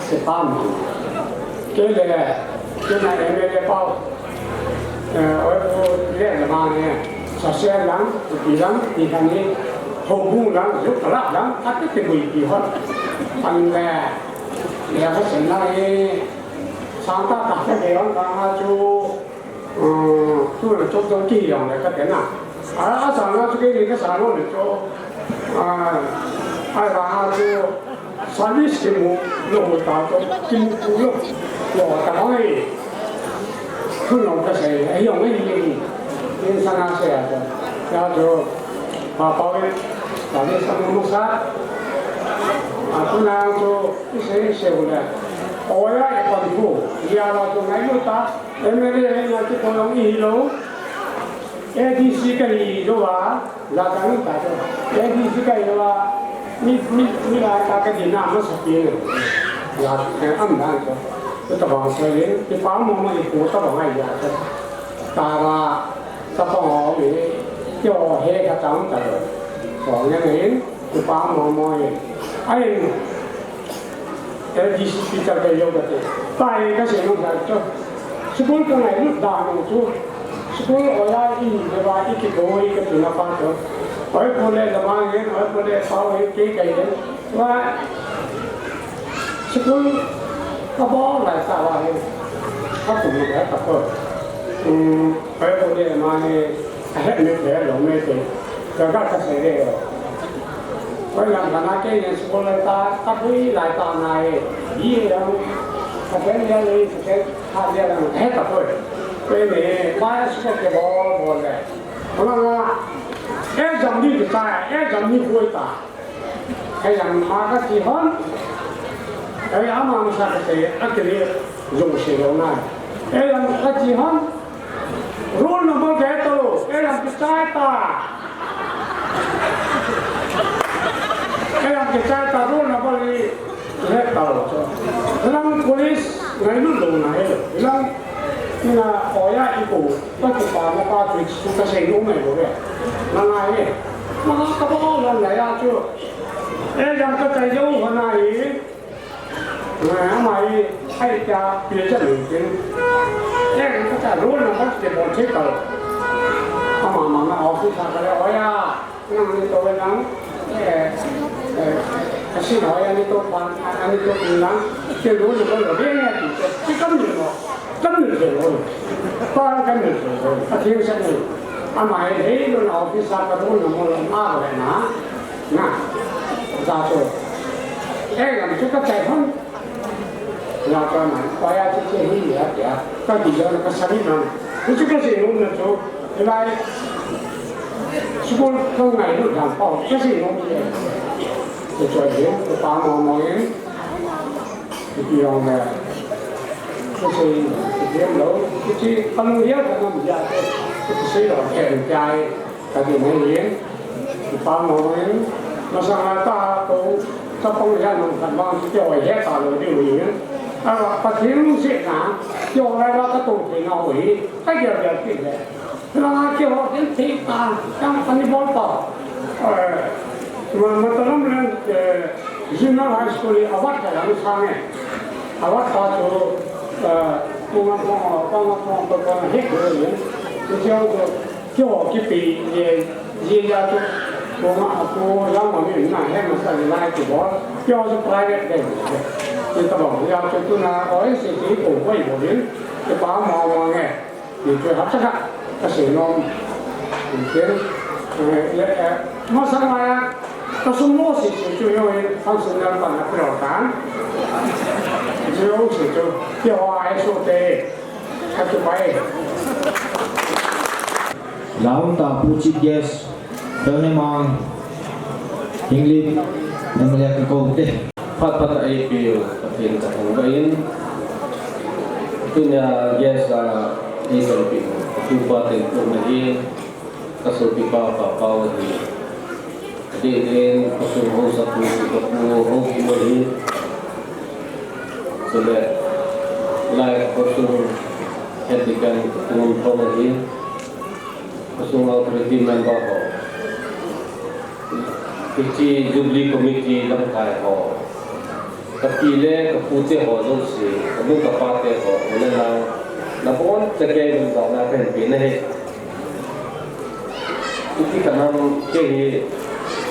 Sepa mu. Kei le, kei na M L A pau. Eh, oi pu le le ma ne. Social lang, kupi lang, ti kan ni. Houbung lang, yuk kalap lang, ati ti bui ti hon. An le, le ka sen na e. Santa ta ke de on ka ma chu. Aa, tu le chom chom kihilou le kati na. A, asang a chu keini kasang lou le chu. Aa, ahivang a chu service kimu lou ta chu kimu lou. Lou ta hoi. Thunglou kasei, ahijong ahi. Insang a sei a chu. Ya chu, pa pa ve. Service kimu sa. A, tuna chu isei sei le. Oya e pan khu. Ya la chu ngailu ta. M L A hi na chu kolong ihi lou. A D C kahi lou va, la ka ni ta chu. A D C kahi lou va, mi, mi, mi la ka ka di na ma sa pi ne. La, eh, am dan chu. Chu tabang sa le, ti pa mo ma i ko tabang ai ya chu. Ta la, ta pa mo mi, ti o he ka tang ta chu. Ko ne ne, ti pa mo mo ye. Ai, L D C teacher ka yo kati. Pai kasei nom khat chu. School ka ngailut dan u chu. School oya i le va i kiboi kati na pa chu. Oi pu le le ma nge, oi pu le pau nge, kei kai le. Va school kabol lai sa va nge. Ka pu le ka ko. Um, oi pu le ma nge. Ahet me te, lou me te. Ka ga kasei le. Koi lam kana kei ne school lai ta, kaboi lai ta nai. Yi lam, ka pen ya le, ka pen ha ya lam, he ta koi. Koi ne, pa ya school ke bol, bol le. Kona nga, exam ni kita, exam ni koi ta. Exam ma kati hon. Exam ma sa kati, akili, jong se lo nai. Exam kati hon. Roll number kahe talou, exam kichai ta. Exam kichai ta, roll number hi kahe talou. Lang police ngailut lou na he. Lang na oya ipu, pa tu pa na pa tu tu kasei lou mai lou he. Na ngai he. Na kabol lou na ya chu. Exam kachai jou hon ahi. Ama hi, hai tia, pil cha lung tin. Eh, ka cha roll number te bol thei ta. Ama ma na office a ka le, oya, nang ni to nang, eh, eh, kasi na oya ni to pan, ani to pin nang, ke roll number lo, be ni ti, ti kam ni lo, kam ni lo, pan kam ni lo, a thing sa ni. Ama hi, hei lo na office a ka roll number lo ma lo na. Na, za chu. Eh, lam chu kachai hon. Za chu na, pa ya chu che hi ya ya. Ka di ya ka sa ni na. Chu chu kasei nom na chu. Lai. School ka ngailut dan pau. Kasei nom che. Chu chu de, ka pa mo mo ye. Ipi jong le. Kasei, ipi jong lo. Chu chi, ka lung ya ka nam ya. Kasei lo, ke ya. Ka di mai yin, pa mo yin, masang a ta ko, ka pang ya nong kan bang, ki o ye ta lo di yin. A, Pathen si na, ki o la la ka to ki na o yi, ka ya ya ki le. La ki o yin ti ta, yang ka ni bol pa. Eh, ma, ma ta lam len, eh, Junior High School hi award ka lam sa ne. Award ta chu, eh, kung a kung a, kung a kung a, kung a hit ko yin. Ki o ko, Kyo kipe ye, ye ya chu. Ko ma ko yang ma mi na he ma sa ni lai ki bol. Yo so private de. Ni ta bol ya ko tu na o se ti ko ko i bol ni. Ke pa ma ma nge. Ni ko ha sa ka. Ka se no. Ni ke. Eh, le, eh, ma sa ma ya. Ka sum mo se se chu yo e. Function na pa na pro ta. Chu yo se chu. Yo ai so te. Ka chu pai. Lahong ta pu chief guest, Dongni Mang, English, M L A ka ko te. Phat phat a eipeu, Pathen ka thangvah in. Tunia guest a eipeu, ka tupa ten ko na hi, ka sopipa pa pa hi. Adeh in, khosung haosapu, ka pu, houpu ahi. Chule, lai khosung head deacon, ka pu Thang ahi. Khosung authority member ho. Hiche Jubilee Committee lamkai ho. Ka pi le ka pu te ho jouse, ka nu ka pa te ho, u le nao, nabon chakei lungdon na kahin pe na ahi. Iti khat ham kei hi,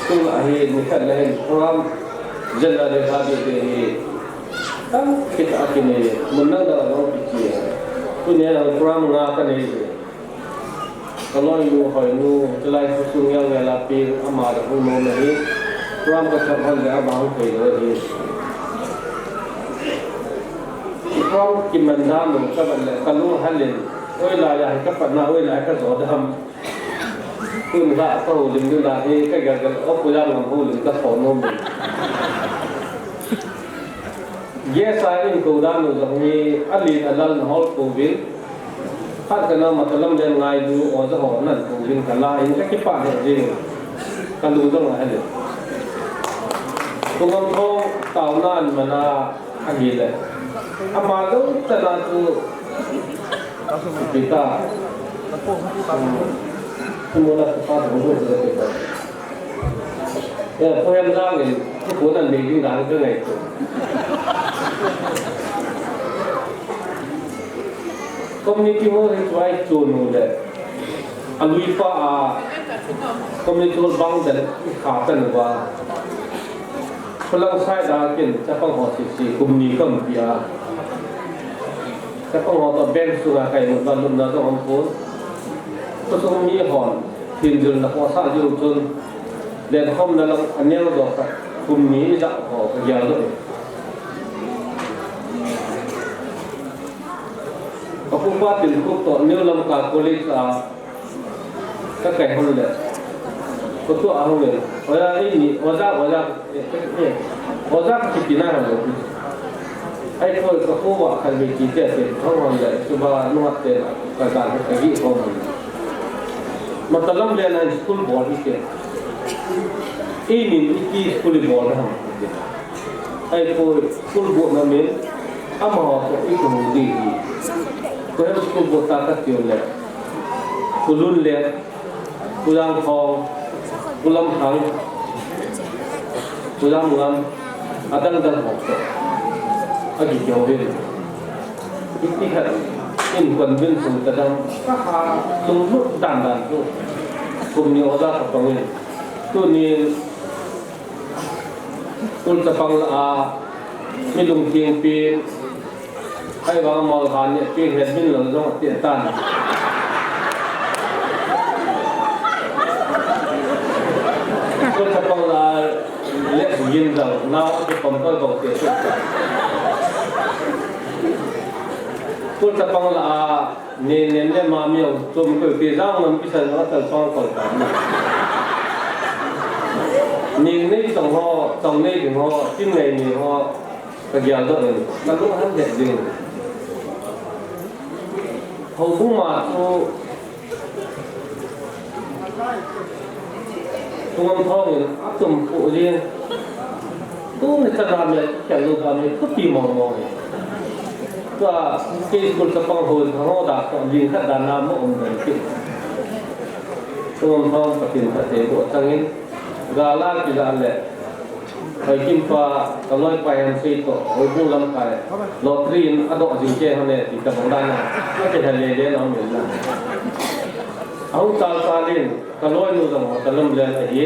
school a hi, nikhat le hin, program, general le ha di te hi, tam kit a kinei, mun nang da long kiti. Tunia program nga kanei hi. Ka loinu, hoinu, chulai khosung jong vela pi, ama le hung nom ahi. Program ka chap hon le ama hung thei lou ahi. Program kiman dan lou ka ban le, ka lung hal in, hoilai a hi ka patna, hoilai ka jo dam. Tun la ka houlim ding la hi, ka gel gel, o pu jam ngam houlim ka tho nom in. Guest a in ko dan u jong hi, alen alal na hol pouvin. Khat kana Matalam len ngailu, oja ho nan pouvin ka la in ka kipah lheh jeng. Ka lung jong ahel e. Pu Ngamthong taona an mana ahile. Ama lou tana chu Peter. Pu Mola pa pa ho ho Peter. Eh, Pu Hemjang in, Pu Kun an nei ding dan ka ngaito. Community hall hi chu ai chu nu le. Alui pa a community hall bang den kha kan va. Khulang side a kin chapang ho sisi kum ni kam pi a. Chapang ho to bench sunga kai nu ba lum na jong um pon. Khosung mi hon, thinjil na khosa jil chun, lenkhom na lang aneo jo khat, kum ni ijat ho ka gel doh e. Ka pu pa Tin Khup toh New Lamka College a ka kai hon le. Ka tu a hon le. Oja eini, oja, oja, eh, eh, eh. Oja ka kiti na hon le. Ai ko ka ko wa khan ve ti te te thong hon le. Suba nu hat te ka ga ka gi ko hon. Matalam le na school bol hi te. Eini iti school bol na hon. Ai ko school bol na min. Amaho toh i kimu ding hi. Koiham school bol ta kati u le. Pu Lunlet, Pu Jangthong, Pu Lamthang, Pu Lamngam, adang dang ho toh. Akikihou uvin. Iti khat in convince u tadang. Kaha lunglut dan dan chu. Kum ni oja kapang in. Tunin School chapang lah a, mi lungthim pi, ahivang mal han ne pi het min lo jong ati tan. School chapang lah a, le yin jong, nao ati pom koi bong te. School chapang lah a, Nen, nen le mami au chom ko ti jang lam kisan ho tal pang kol ta. Ning nei tong ho, tong nei ding ho, tin nei ni ho, ka gel doh in, ka lung han het ding. Houbung ma chu, Pu Ngamthong in atum pu jin. Tuni chana mi a kikhel lou dan hi thupi mong mong hi. Tua kei school chapang ho, ho da ko ling khat dan na mo um dan ki. Pu Ngamthong Pathen phatthei boh chang in. Gal a kila le. Hoi kim pa, ka loi pa Hemsei toh, hoi bu lam kai. Lottery in adoh jing kei hon e, ti tabang dan na. Ka kihel le le na um in na. Ahung tal tal in, ka loinu jong ho, ka lam len ahi.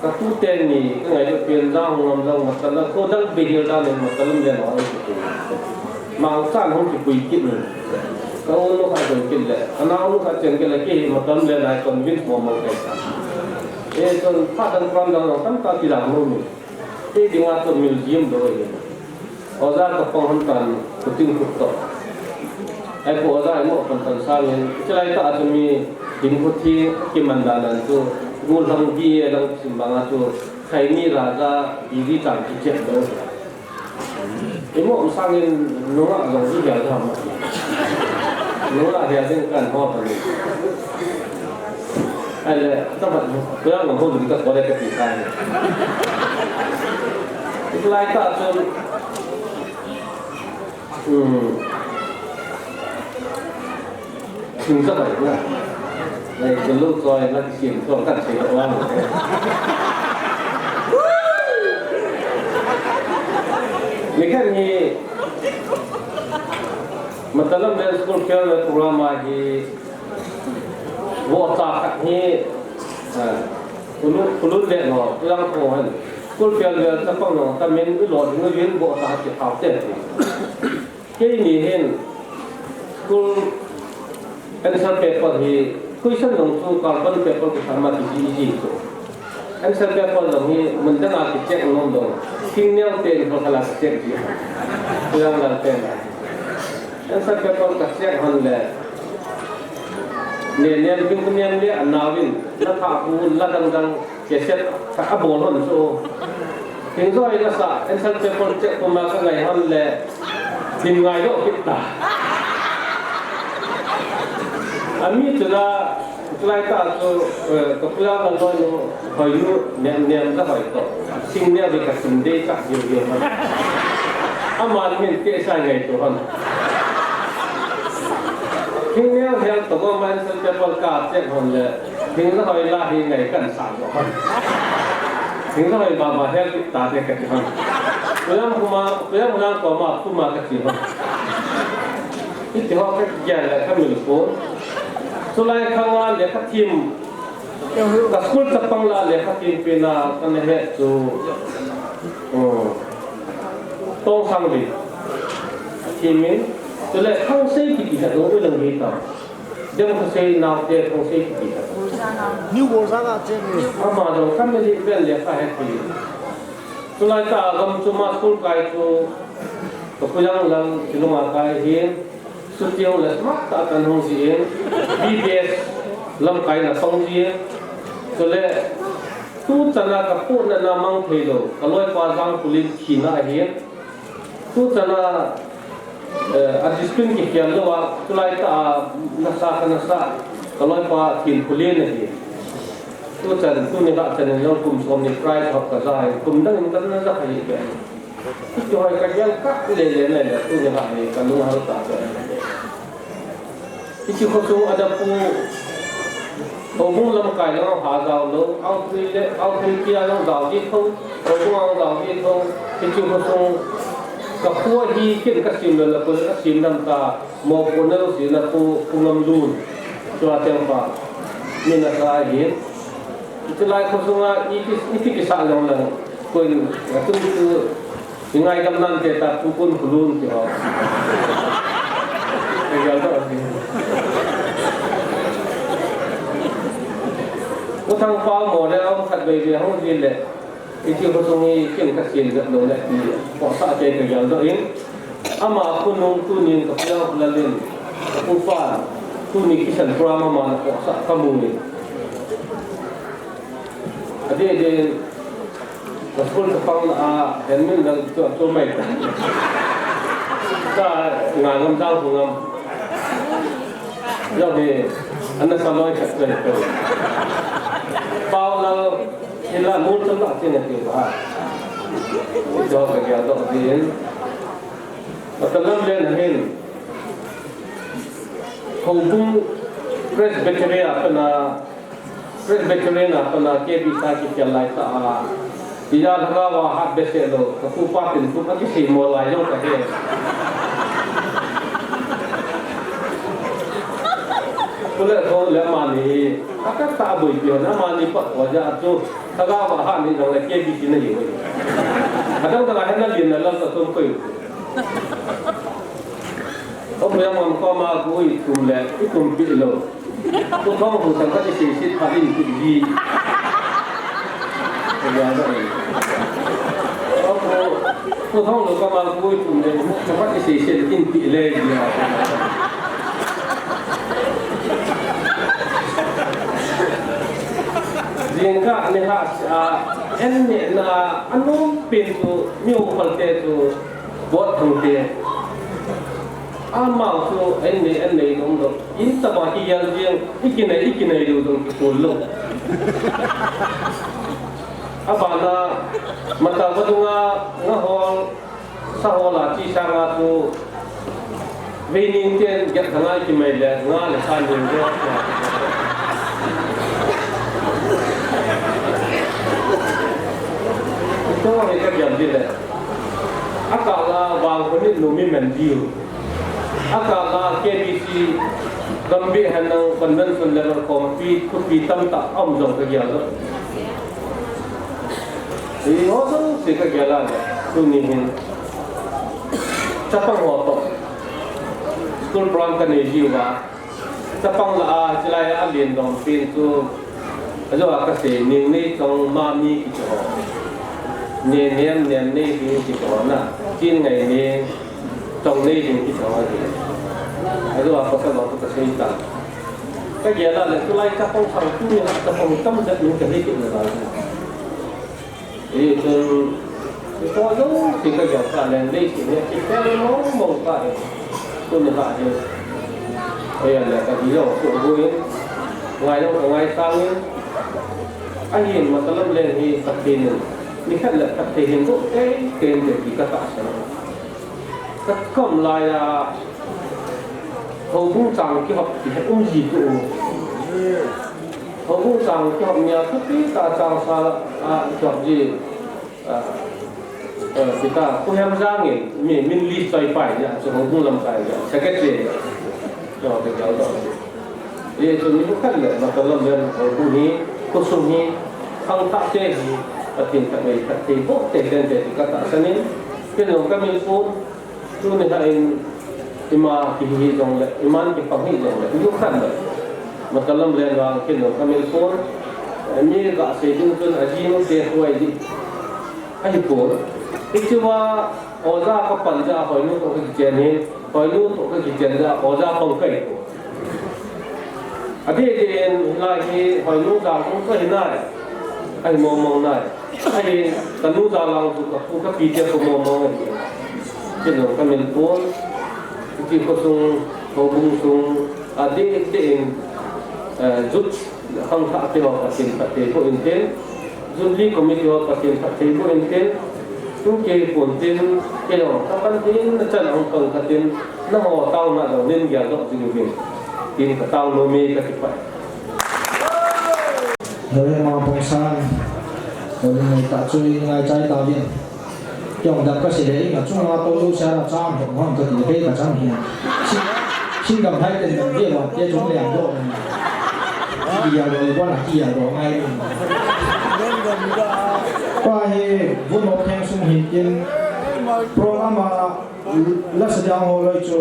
Ka tute ni, ka ngailut pen jong hung ngam jong, Matalam, kho dang Bihil dan in Matalam le no, ai kipui. Mangchan hung kipui kit ni. Ka u nu kha dong kit le, ka nao nu kha chen kit le, kei hi Matalam le nai convince mo mo kai ta. E, chun phat dang program dang tam ta ti dang mo ni. Kei dinga chu museum do ni. Oja ka pang hon tan, kuting kut to. Ai ko oja imo pan tan sangin, chilai ta chu mi din ko thi kiman dan dan chu, gul hang bi e dang sim banga chu, khai mi raja, bi di tang ki chet do. Imo sangin nunga jong i hial ham. Nunga hial ding kan ho pan. Ai le, ta mat, ko yang ho ding ta ko le ka ti kai. Chilai ta chu, Hmm. Thing sa bai na. Nei, ka lo choi na ki sim chong kan sei ka wang. Ni kan hi Matalam Dance School Farewell Program a hi Vohcha khat hi, ah, Khulun, Khulun le no, Khulun ko han. School farewell chapang no, ta min u lo ding u yin vohcha ki thau te. Kei ni hin, school answer paper hi, question dong chu carbon paper ki thama ki ji ji chu. Answer paper dong hi, mun dang a ki check nom dong. King neo te ni ko kala ki check ji. Khulun la te na. Answer paper ka check hon le. Ne niam, king niam le, a nao in, la tha bu, la dang dang, ke set, ka a bol hon so. King zo i la sa, answer paper check ko ma ka ngai hon le, din ngai lo kit ta. A mi chu la, Chulai ta chu, eh, ka pula ka loi nu, hoi nu, niam, niam ka hoi to. Sing niam ka sing dei ka hiu hiu hon. Ama ni min te sa ngai to hon. Sing niam hial to ko man san te pol ka te hon le. Sing la hoi la hi ngai kan sa to hon. Sing la hoi ba ba hial ta te ka ti hon. Pula kuma, pula kuma ko ma kuma ka ti hon. Iti ho ka kian le ka mil ko. Chulai khang a lekha thim. Ka school chapang la lekha thim pena kana he chu. Oh. Tong sang li. Thim in. Chule Khongsei kiti ha dong u lang hi ta. Dem Khongsei nau te Khongsei kiti ha. New Bolsang a che ni. Ama dong kana li ben lekha he ti. Chulai ta gam chu ma school kai chu. Ka puyang lang kilunga kai hin. Sutiu le smat ta kan hung ji in, B B S lamkai na song ji in. Chule, tu chana ka pu na na mang thei lo, ka loi pa jang pulin thina ahi. Tu chana, eh, a discipline ki khial lo a, tulai ta a nasa ka nasa, ka loi pa thin pulin ahi. Tu chan, tu ni la chan in jong kum som ni prize hop ka ja in, kum dang in ka na ja ka hi. Hichu hoi ka gel kha le le le le, tu ni ha ni ka lung hal ta. Hichu khosung a da pu, houbung lamkai lang ha jao lo, outfield le, outfield kia lang jao ji tho, houbung ang jao ji tho, hichu khosung ka khu hi kin ka sim le le pu le ka sim dam ta, mo pu na lo si na pu, pu ngam lun, chua teng pa, min a sa hi. Hichu lai khosunga i ki, i ki kisa jong lang, koi, a tum tu, i ngaidam nan te ta, tu kun khulun ti ho. Ka gel doh ji. U Thangpao mo le, um khat vei vei hung ji le. Hichu khosung hi kin ka sin jat lo le ti, ko sa te ka gel doh in. Ama khonung tunin ka pia la len. Ka pu pa, tuni kisan program ama na ko sa ka mu ni. Ade de, ka school ka pang na a, hen min lang tu, tu mai ta. Ka nga ngam dang hu ngam. Jong hi, ana sa loi khat loi ko. Pao la, ila mul chang la, tin ti ba. Jong ka gel doh din. Matalam len hin. Houbung Presbytery a pana, Presbytery a pana K B sa ki kel lai ta a. Iya lhagao a hat behseh lou, ka pu pa tin pu a kisei mo lai lou ka he. Kule ko le mani. Akata boipi hon amani pa ko ja chu. Kaga ba ha ni jong le K B C na hi. Adang dang a hen na lin na lam ka tum koi. Opu Jangmam koma koi tum le, i tumpi lou. Pu Thonghu tangkhat i seiset phat in pi ji. Opu, Pu Thonghu koma koi tum le, tangkhat i seiset in pi le ji. Jingkah ni ha sa, en ni na, anom pen tu, mi u khol te tu, bot thang te. Amau chu en nei, en nei dong dong. In tama kigel jeng, i kinei, i kinei lou dong kikul lou. Abana, mata vadunga, nga hol, sa hol a chi sanga chu, vei ning ten, get thanga i kimai le, nga le sa ning le. Ito he ka gel di le. Akala vang ko ni nu mi men diu. Akala K B C Gambih hen nang convention level committee thupi tamtah um jong ka gel lo. I ho jong si ka gel a le. Tuni hin. Chapang ho to. School program ka nei jiu va. Chapang la a, chilai a lien dom pin chu. Ajo a ka sei ning nei chong ma mi ki chu ho. Ne nem nem nei ding ki chu ho na. Chin ngai ni chong nei ding ki chu ho ni. Ajo a ka sa lo ka sei ta. Ka gel a le chulai chapang sang tu ni chapang tam jat ni ka hei ki na la. Ei, chun, i ko jong, ti ka jong ka leng lei ti ne, ti ka leng mong mong ka e. Tuni ka e. Ei, a le ka hi jong, su bu in. Ngai jong ka ngai sang in. Ahin, matalam leng hi ka tin in. Ni khat le ka tin in, bu, ei, tin, tin, ti ka ta sa. Ka kom lai a, houbung chang kihop ti he um ji tu. Houbung chang kihop nia thupi ta chang sa a kihop ji. A, a, kita Pu Hemjang in mi min list choi pai nia chu houbung lamkai nia. Secretary. Yo, te kal to. Ye chu ni bu khat le, matalam le, houbung hi, khosung hi, khangthah te hi, Pathen khatvei khat thei boh te ten te ti ka tahsan in, ken jong ka mil pon, tuni hin ima kihi hi jong le, iman kipang hi jong le, ni bu khat le, matalam le vang ken jong ka mil pon, mi ka sei ding chun a jing te huai di, ahi pon. Hiche va, oja ka pan ja, Hoinu toh ka kichen hi, Hoinu toh ka kichen ja, oja pang kai pon. Adeh deh in hilai hi Hoinu jal hung ka hi nai. Ahi mong mong nai. Ahi kanu jal lang chu ka pu ka pi te ko mong mong ahi. Ken jong ka mil pon. Ti khosung, houbung sung, adeh deh in, eh, jut khangthah te ho Pathen khatvei boh in tin. Jubilee Committee ho Pathen khatvei boh in tin, tu kei pon tin, kei jong ka pan tin, na chan ahung pang kha tin, na ho taona jong nin gel doh jing uvin, tin ka taonom e ka kipah. Doi ma pong san, doi mai ta chui ngai chai ta vin. Kei jong dap ka sei le, ing a chung a to lu sa la chang hong hong ka ti le, kei ka chang hi. Sin, sin gam hai ten dam ve wa, kei chung le ang doh. Ki ya lo, i bon a ki ya lo ngai. Tua hi, vun hop theng sung hin tin, program a la sa jang ho loi chu,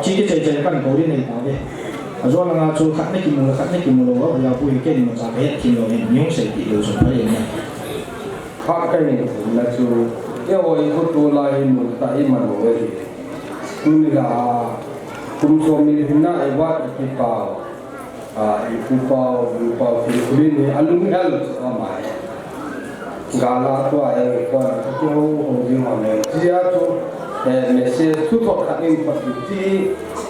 chi ki chai chai kan ko ri nei ta ve. A zo langa chu khat na ki mu la, khat na ki mu lo, a bu ya bu hi ken ma cha ka het thin lo hin, ni hung sei ti lo chu phai na. Khat ka hin na chu, eiho i khutu lai hi mun tah i man u ahi. Tuni la, kum som ni hinna i vat i pi pau. A, i pu pau, i pu pau, i pu ni ni, a lunghel chu ama hi. Gal a tua e, kona ka kihou hou ding hon e. Chia chu, eh, message thu thot khat in phat ti,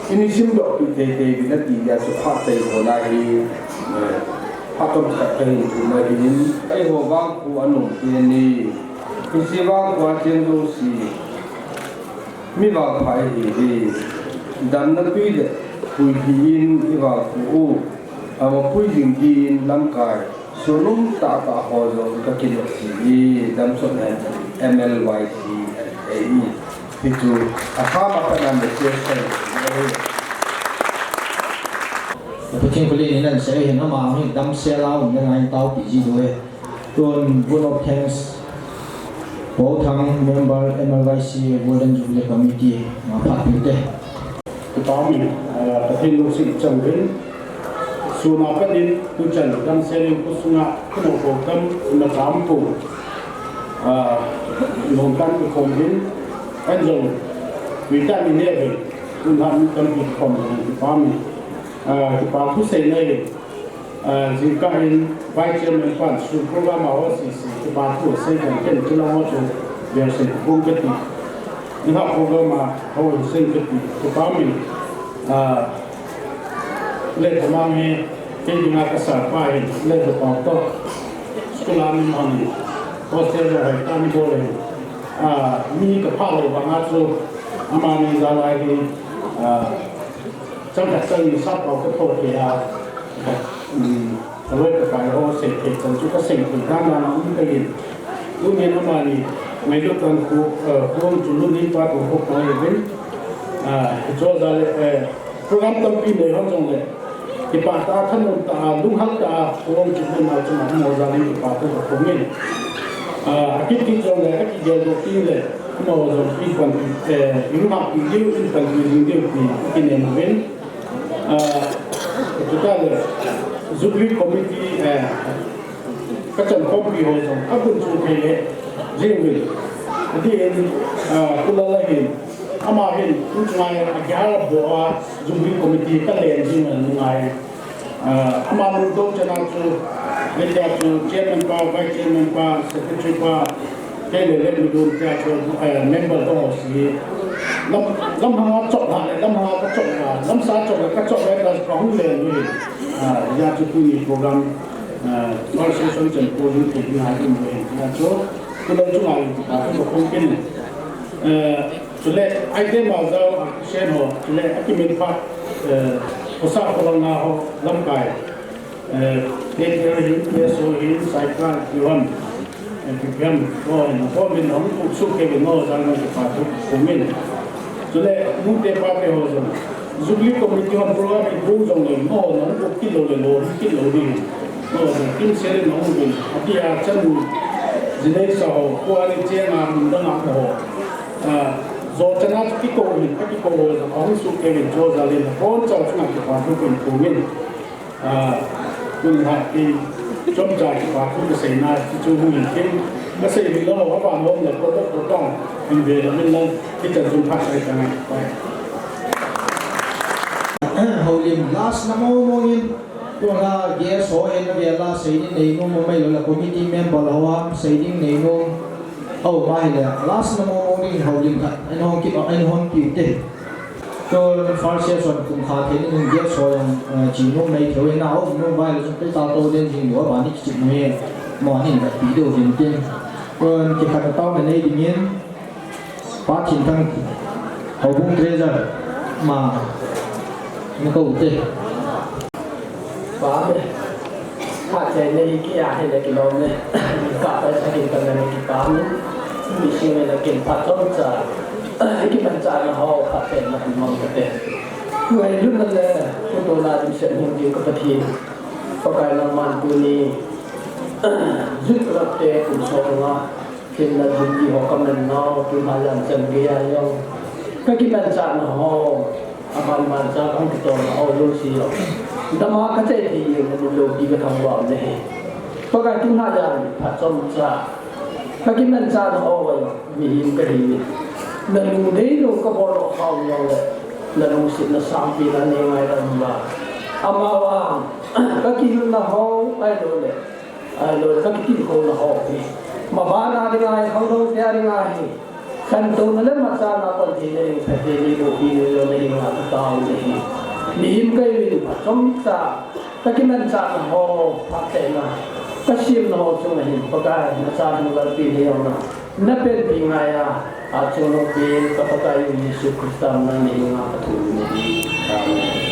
i ni sim doh pi tei tei ding na ti a chu phat tei ko na hi, eh, phat tom khat ka hin tu na hi. Eiho vangkho a nom te ni. Hiche vangkho a cheng jouse mi vangpha i hi hi. Damna tui le pui hi in i vangkho u. Ama pui jing din lamkai. Sunum tah tah ho jong ka kinop ji e, damsot hen M L Y C L A E. Hichu, a kham a pat a message ka hi. Pathen khut le nina sei hin ama hin damsel a um le ngai tao pi ji do e. Tun vote of thanks. Paul Thang, member M L Y C Golden Jubilee Committee, ma phat pi te. Kipah e, ah, Pathen lungset chang uvin. Suna panin tuchan damsel in kusunga kuno ko kam na tam ko. Ah, nong kan ko kom din. Anjong, wi ta ni ne wi. Kun han kan ko kom din kipah e. Ah, kipah thu sei na e. Ah, jingkah in Vice Chairman pan su program a ho sisi, kipah thu sei kan ken tu la ho chu, vel sei kong kati. Ni ha program a ho sei kati, kipah e. Ah, le tamang he, ke dinga ka sa pa he, le to pa to. School a mi mang ni. Hostel a hai ta ni bol he. Ah, mi ka pha lo ba nga chu, ama ni za lai he. Ah, Chang khat chang ni sap pau ka tho ke a, um, ka loi ka kai ho sei ke chan chu ka sei ke dan dan um ka yin. Lu ngen ama ni, mai lu kan khu, eh, khu chu lu ni pa tu ho pa ye bin. Ah, cho za le, eh, program tampi nei hon jong le. Kipah ta thanom ta, lunghang ta, khu chu lu na chu ma mo za le kipah ta ka khu ngen. Ah, a kit kit jong le, a kigel do ti le, ama ho jong i pan, eh, i lunghang pi diu, i pan pi ding diu ti, i kinem uvin. Ah, chuta le, Jubilee Committee, eh, ka chan khompi ho jong, a bun chu thei le, jing uvin. Ati in, ah, Pu Lal a hin, ama hin, tu chunga a gyara bo a, Jubilee Committee ka len jing a nungai. Ah, ama mun dong chana chu, le tia chu chairman pa, vice chairman pa, secretary pa, kei le le mi dong tia chu, eh, member dong ho si. Lam, lam hanga chok la, le lam hanga ka chok la, lam sa chok la, ka chok la, ka, ka hung le ni. Ah, ya chu tu ni program, ah, All Session chan ko ni ke ni ha ni mo ya chu, tu le chu ngai, ah, ko kong ken. Eh, Chule, ai te ma zau a sen ho, chule, a kimin phat, eh, khosa kholanga ho, lamkai, eh, T T R hin, T S O hin, Saikal, Kiwan, eh, P P M, ho, hin, ho, min, hong, kuk, suk, ke, min, ho, zang, min, kipah, kuk, kuk, min. Chule, mu te pa te ho, zong. Jubilee Committee hon program i bu jong le, mo, nong ko kilo le lo, kilo ni. Mo, jong, kim se le, nong ko. Ati a chan, jinei sa ho, ko ani che na, mun dang a ho. Ah, jo chana chu kiko ni, kiko ho, jong, hong su ke ni, jo ja le, bon chao chana kipah thu ko ni. Ah, kun ha ki, chom cha kipah thu ka sei na, chu chu hu ni, kin, ka sei ni lo, ha ba mo, le, ko, ko, ko, tong, in ve, la, min, la, ki chan, chun, pha, sai, chana, pai. Holim last na mo mo in, tu la guest ho en na vela sei ding nei nom mo mai lo la committee member ho ham sei ding nei nom. Au ma hi le last na mo mo in holim khat. Ai hon ki, ai hon ki te. Tu first session kum kha the ni guest ho yang, eh, chi nom mai the na ho nom vai lo pe ta to den jing lo ba ni chi mo he. Mo ni ka pi do din tin. Kon ki khat tao na nei ding in. Pa Thinthang, Houbung Treasurer, ma, na ko te. Pa me, pa te ne ki a he le ki lo me. Pa pa sa ki pa ne ki pa me. Mi si me le ki pa chom cha. Ki man cha na ho pa te na mo te. Wai lu na le, ko to na dim se mo ki ko pa thi. Pa kai na man tu ni. Zut rap te ku so la. Kin na jin ki ho ka man nau, ki ma lam chan ki a yong. Ka ki man cha na ho, a man man cha ka hong ki to na ho lo si yong. Dama ka chai thi yong na lo ki ka thang wa ne he. Pa ka tu na ya ni pha chom cha. Ka ki man cha na ho wa yong, mi him ka hi ni. Na nu nei lo ka bo lo khau yong le. Na nu sit na sang pi na ne ngai ram ba. Ama wa, ka ki na ho, ai lo le. Ai lo le ka kiti ko na ho hi. Ma ba na ding ai, khang dong tia ding ai. Kan to na le ma cha na kon ti le, ka ti le bo pi le lo le ding a ta u le hi. Mi him kai win pa chom cha. Ka ki man cha na ho, pa te na. Ka sim na ho chung na hin, pa kai, na cha na la pi le yo na. Na pen pi ngai a, a chung no pi, ka pa kai Jesu Christa na ni nga ka tu ni. Amen.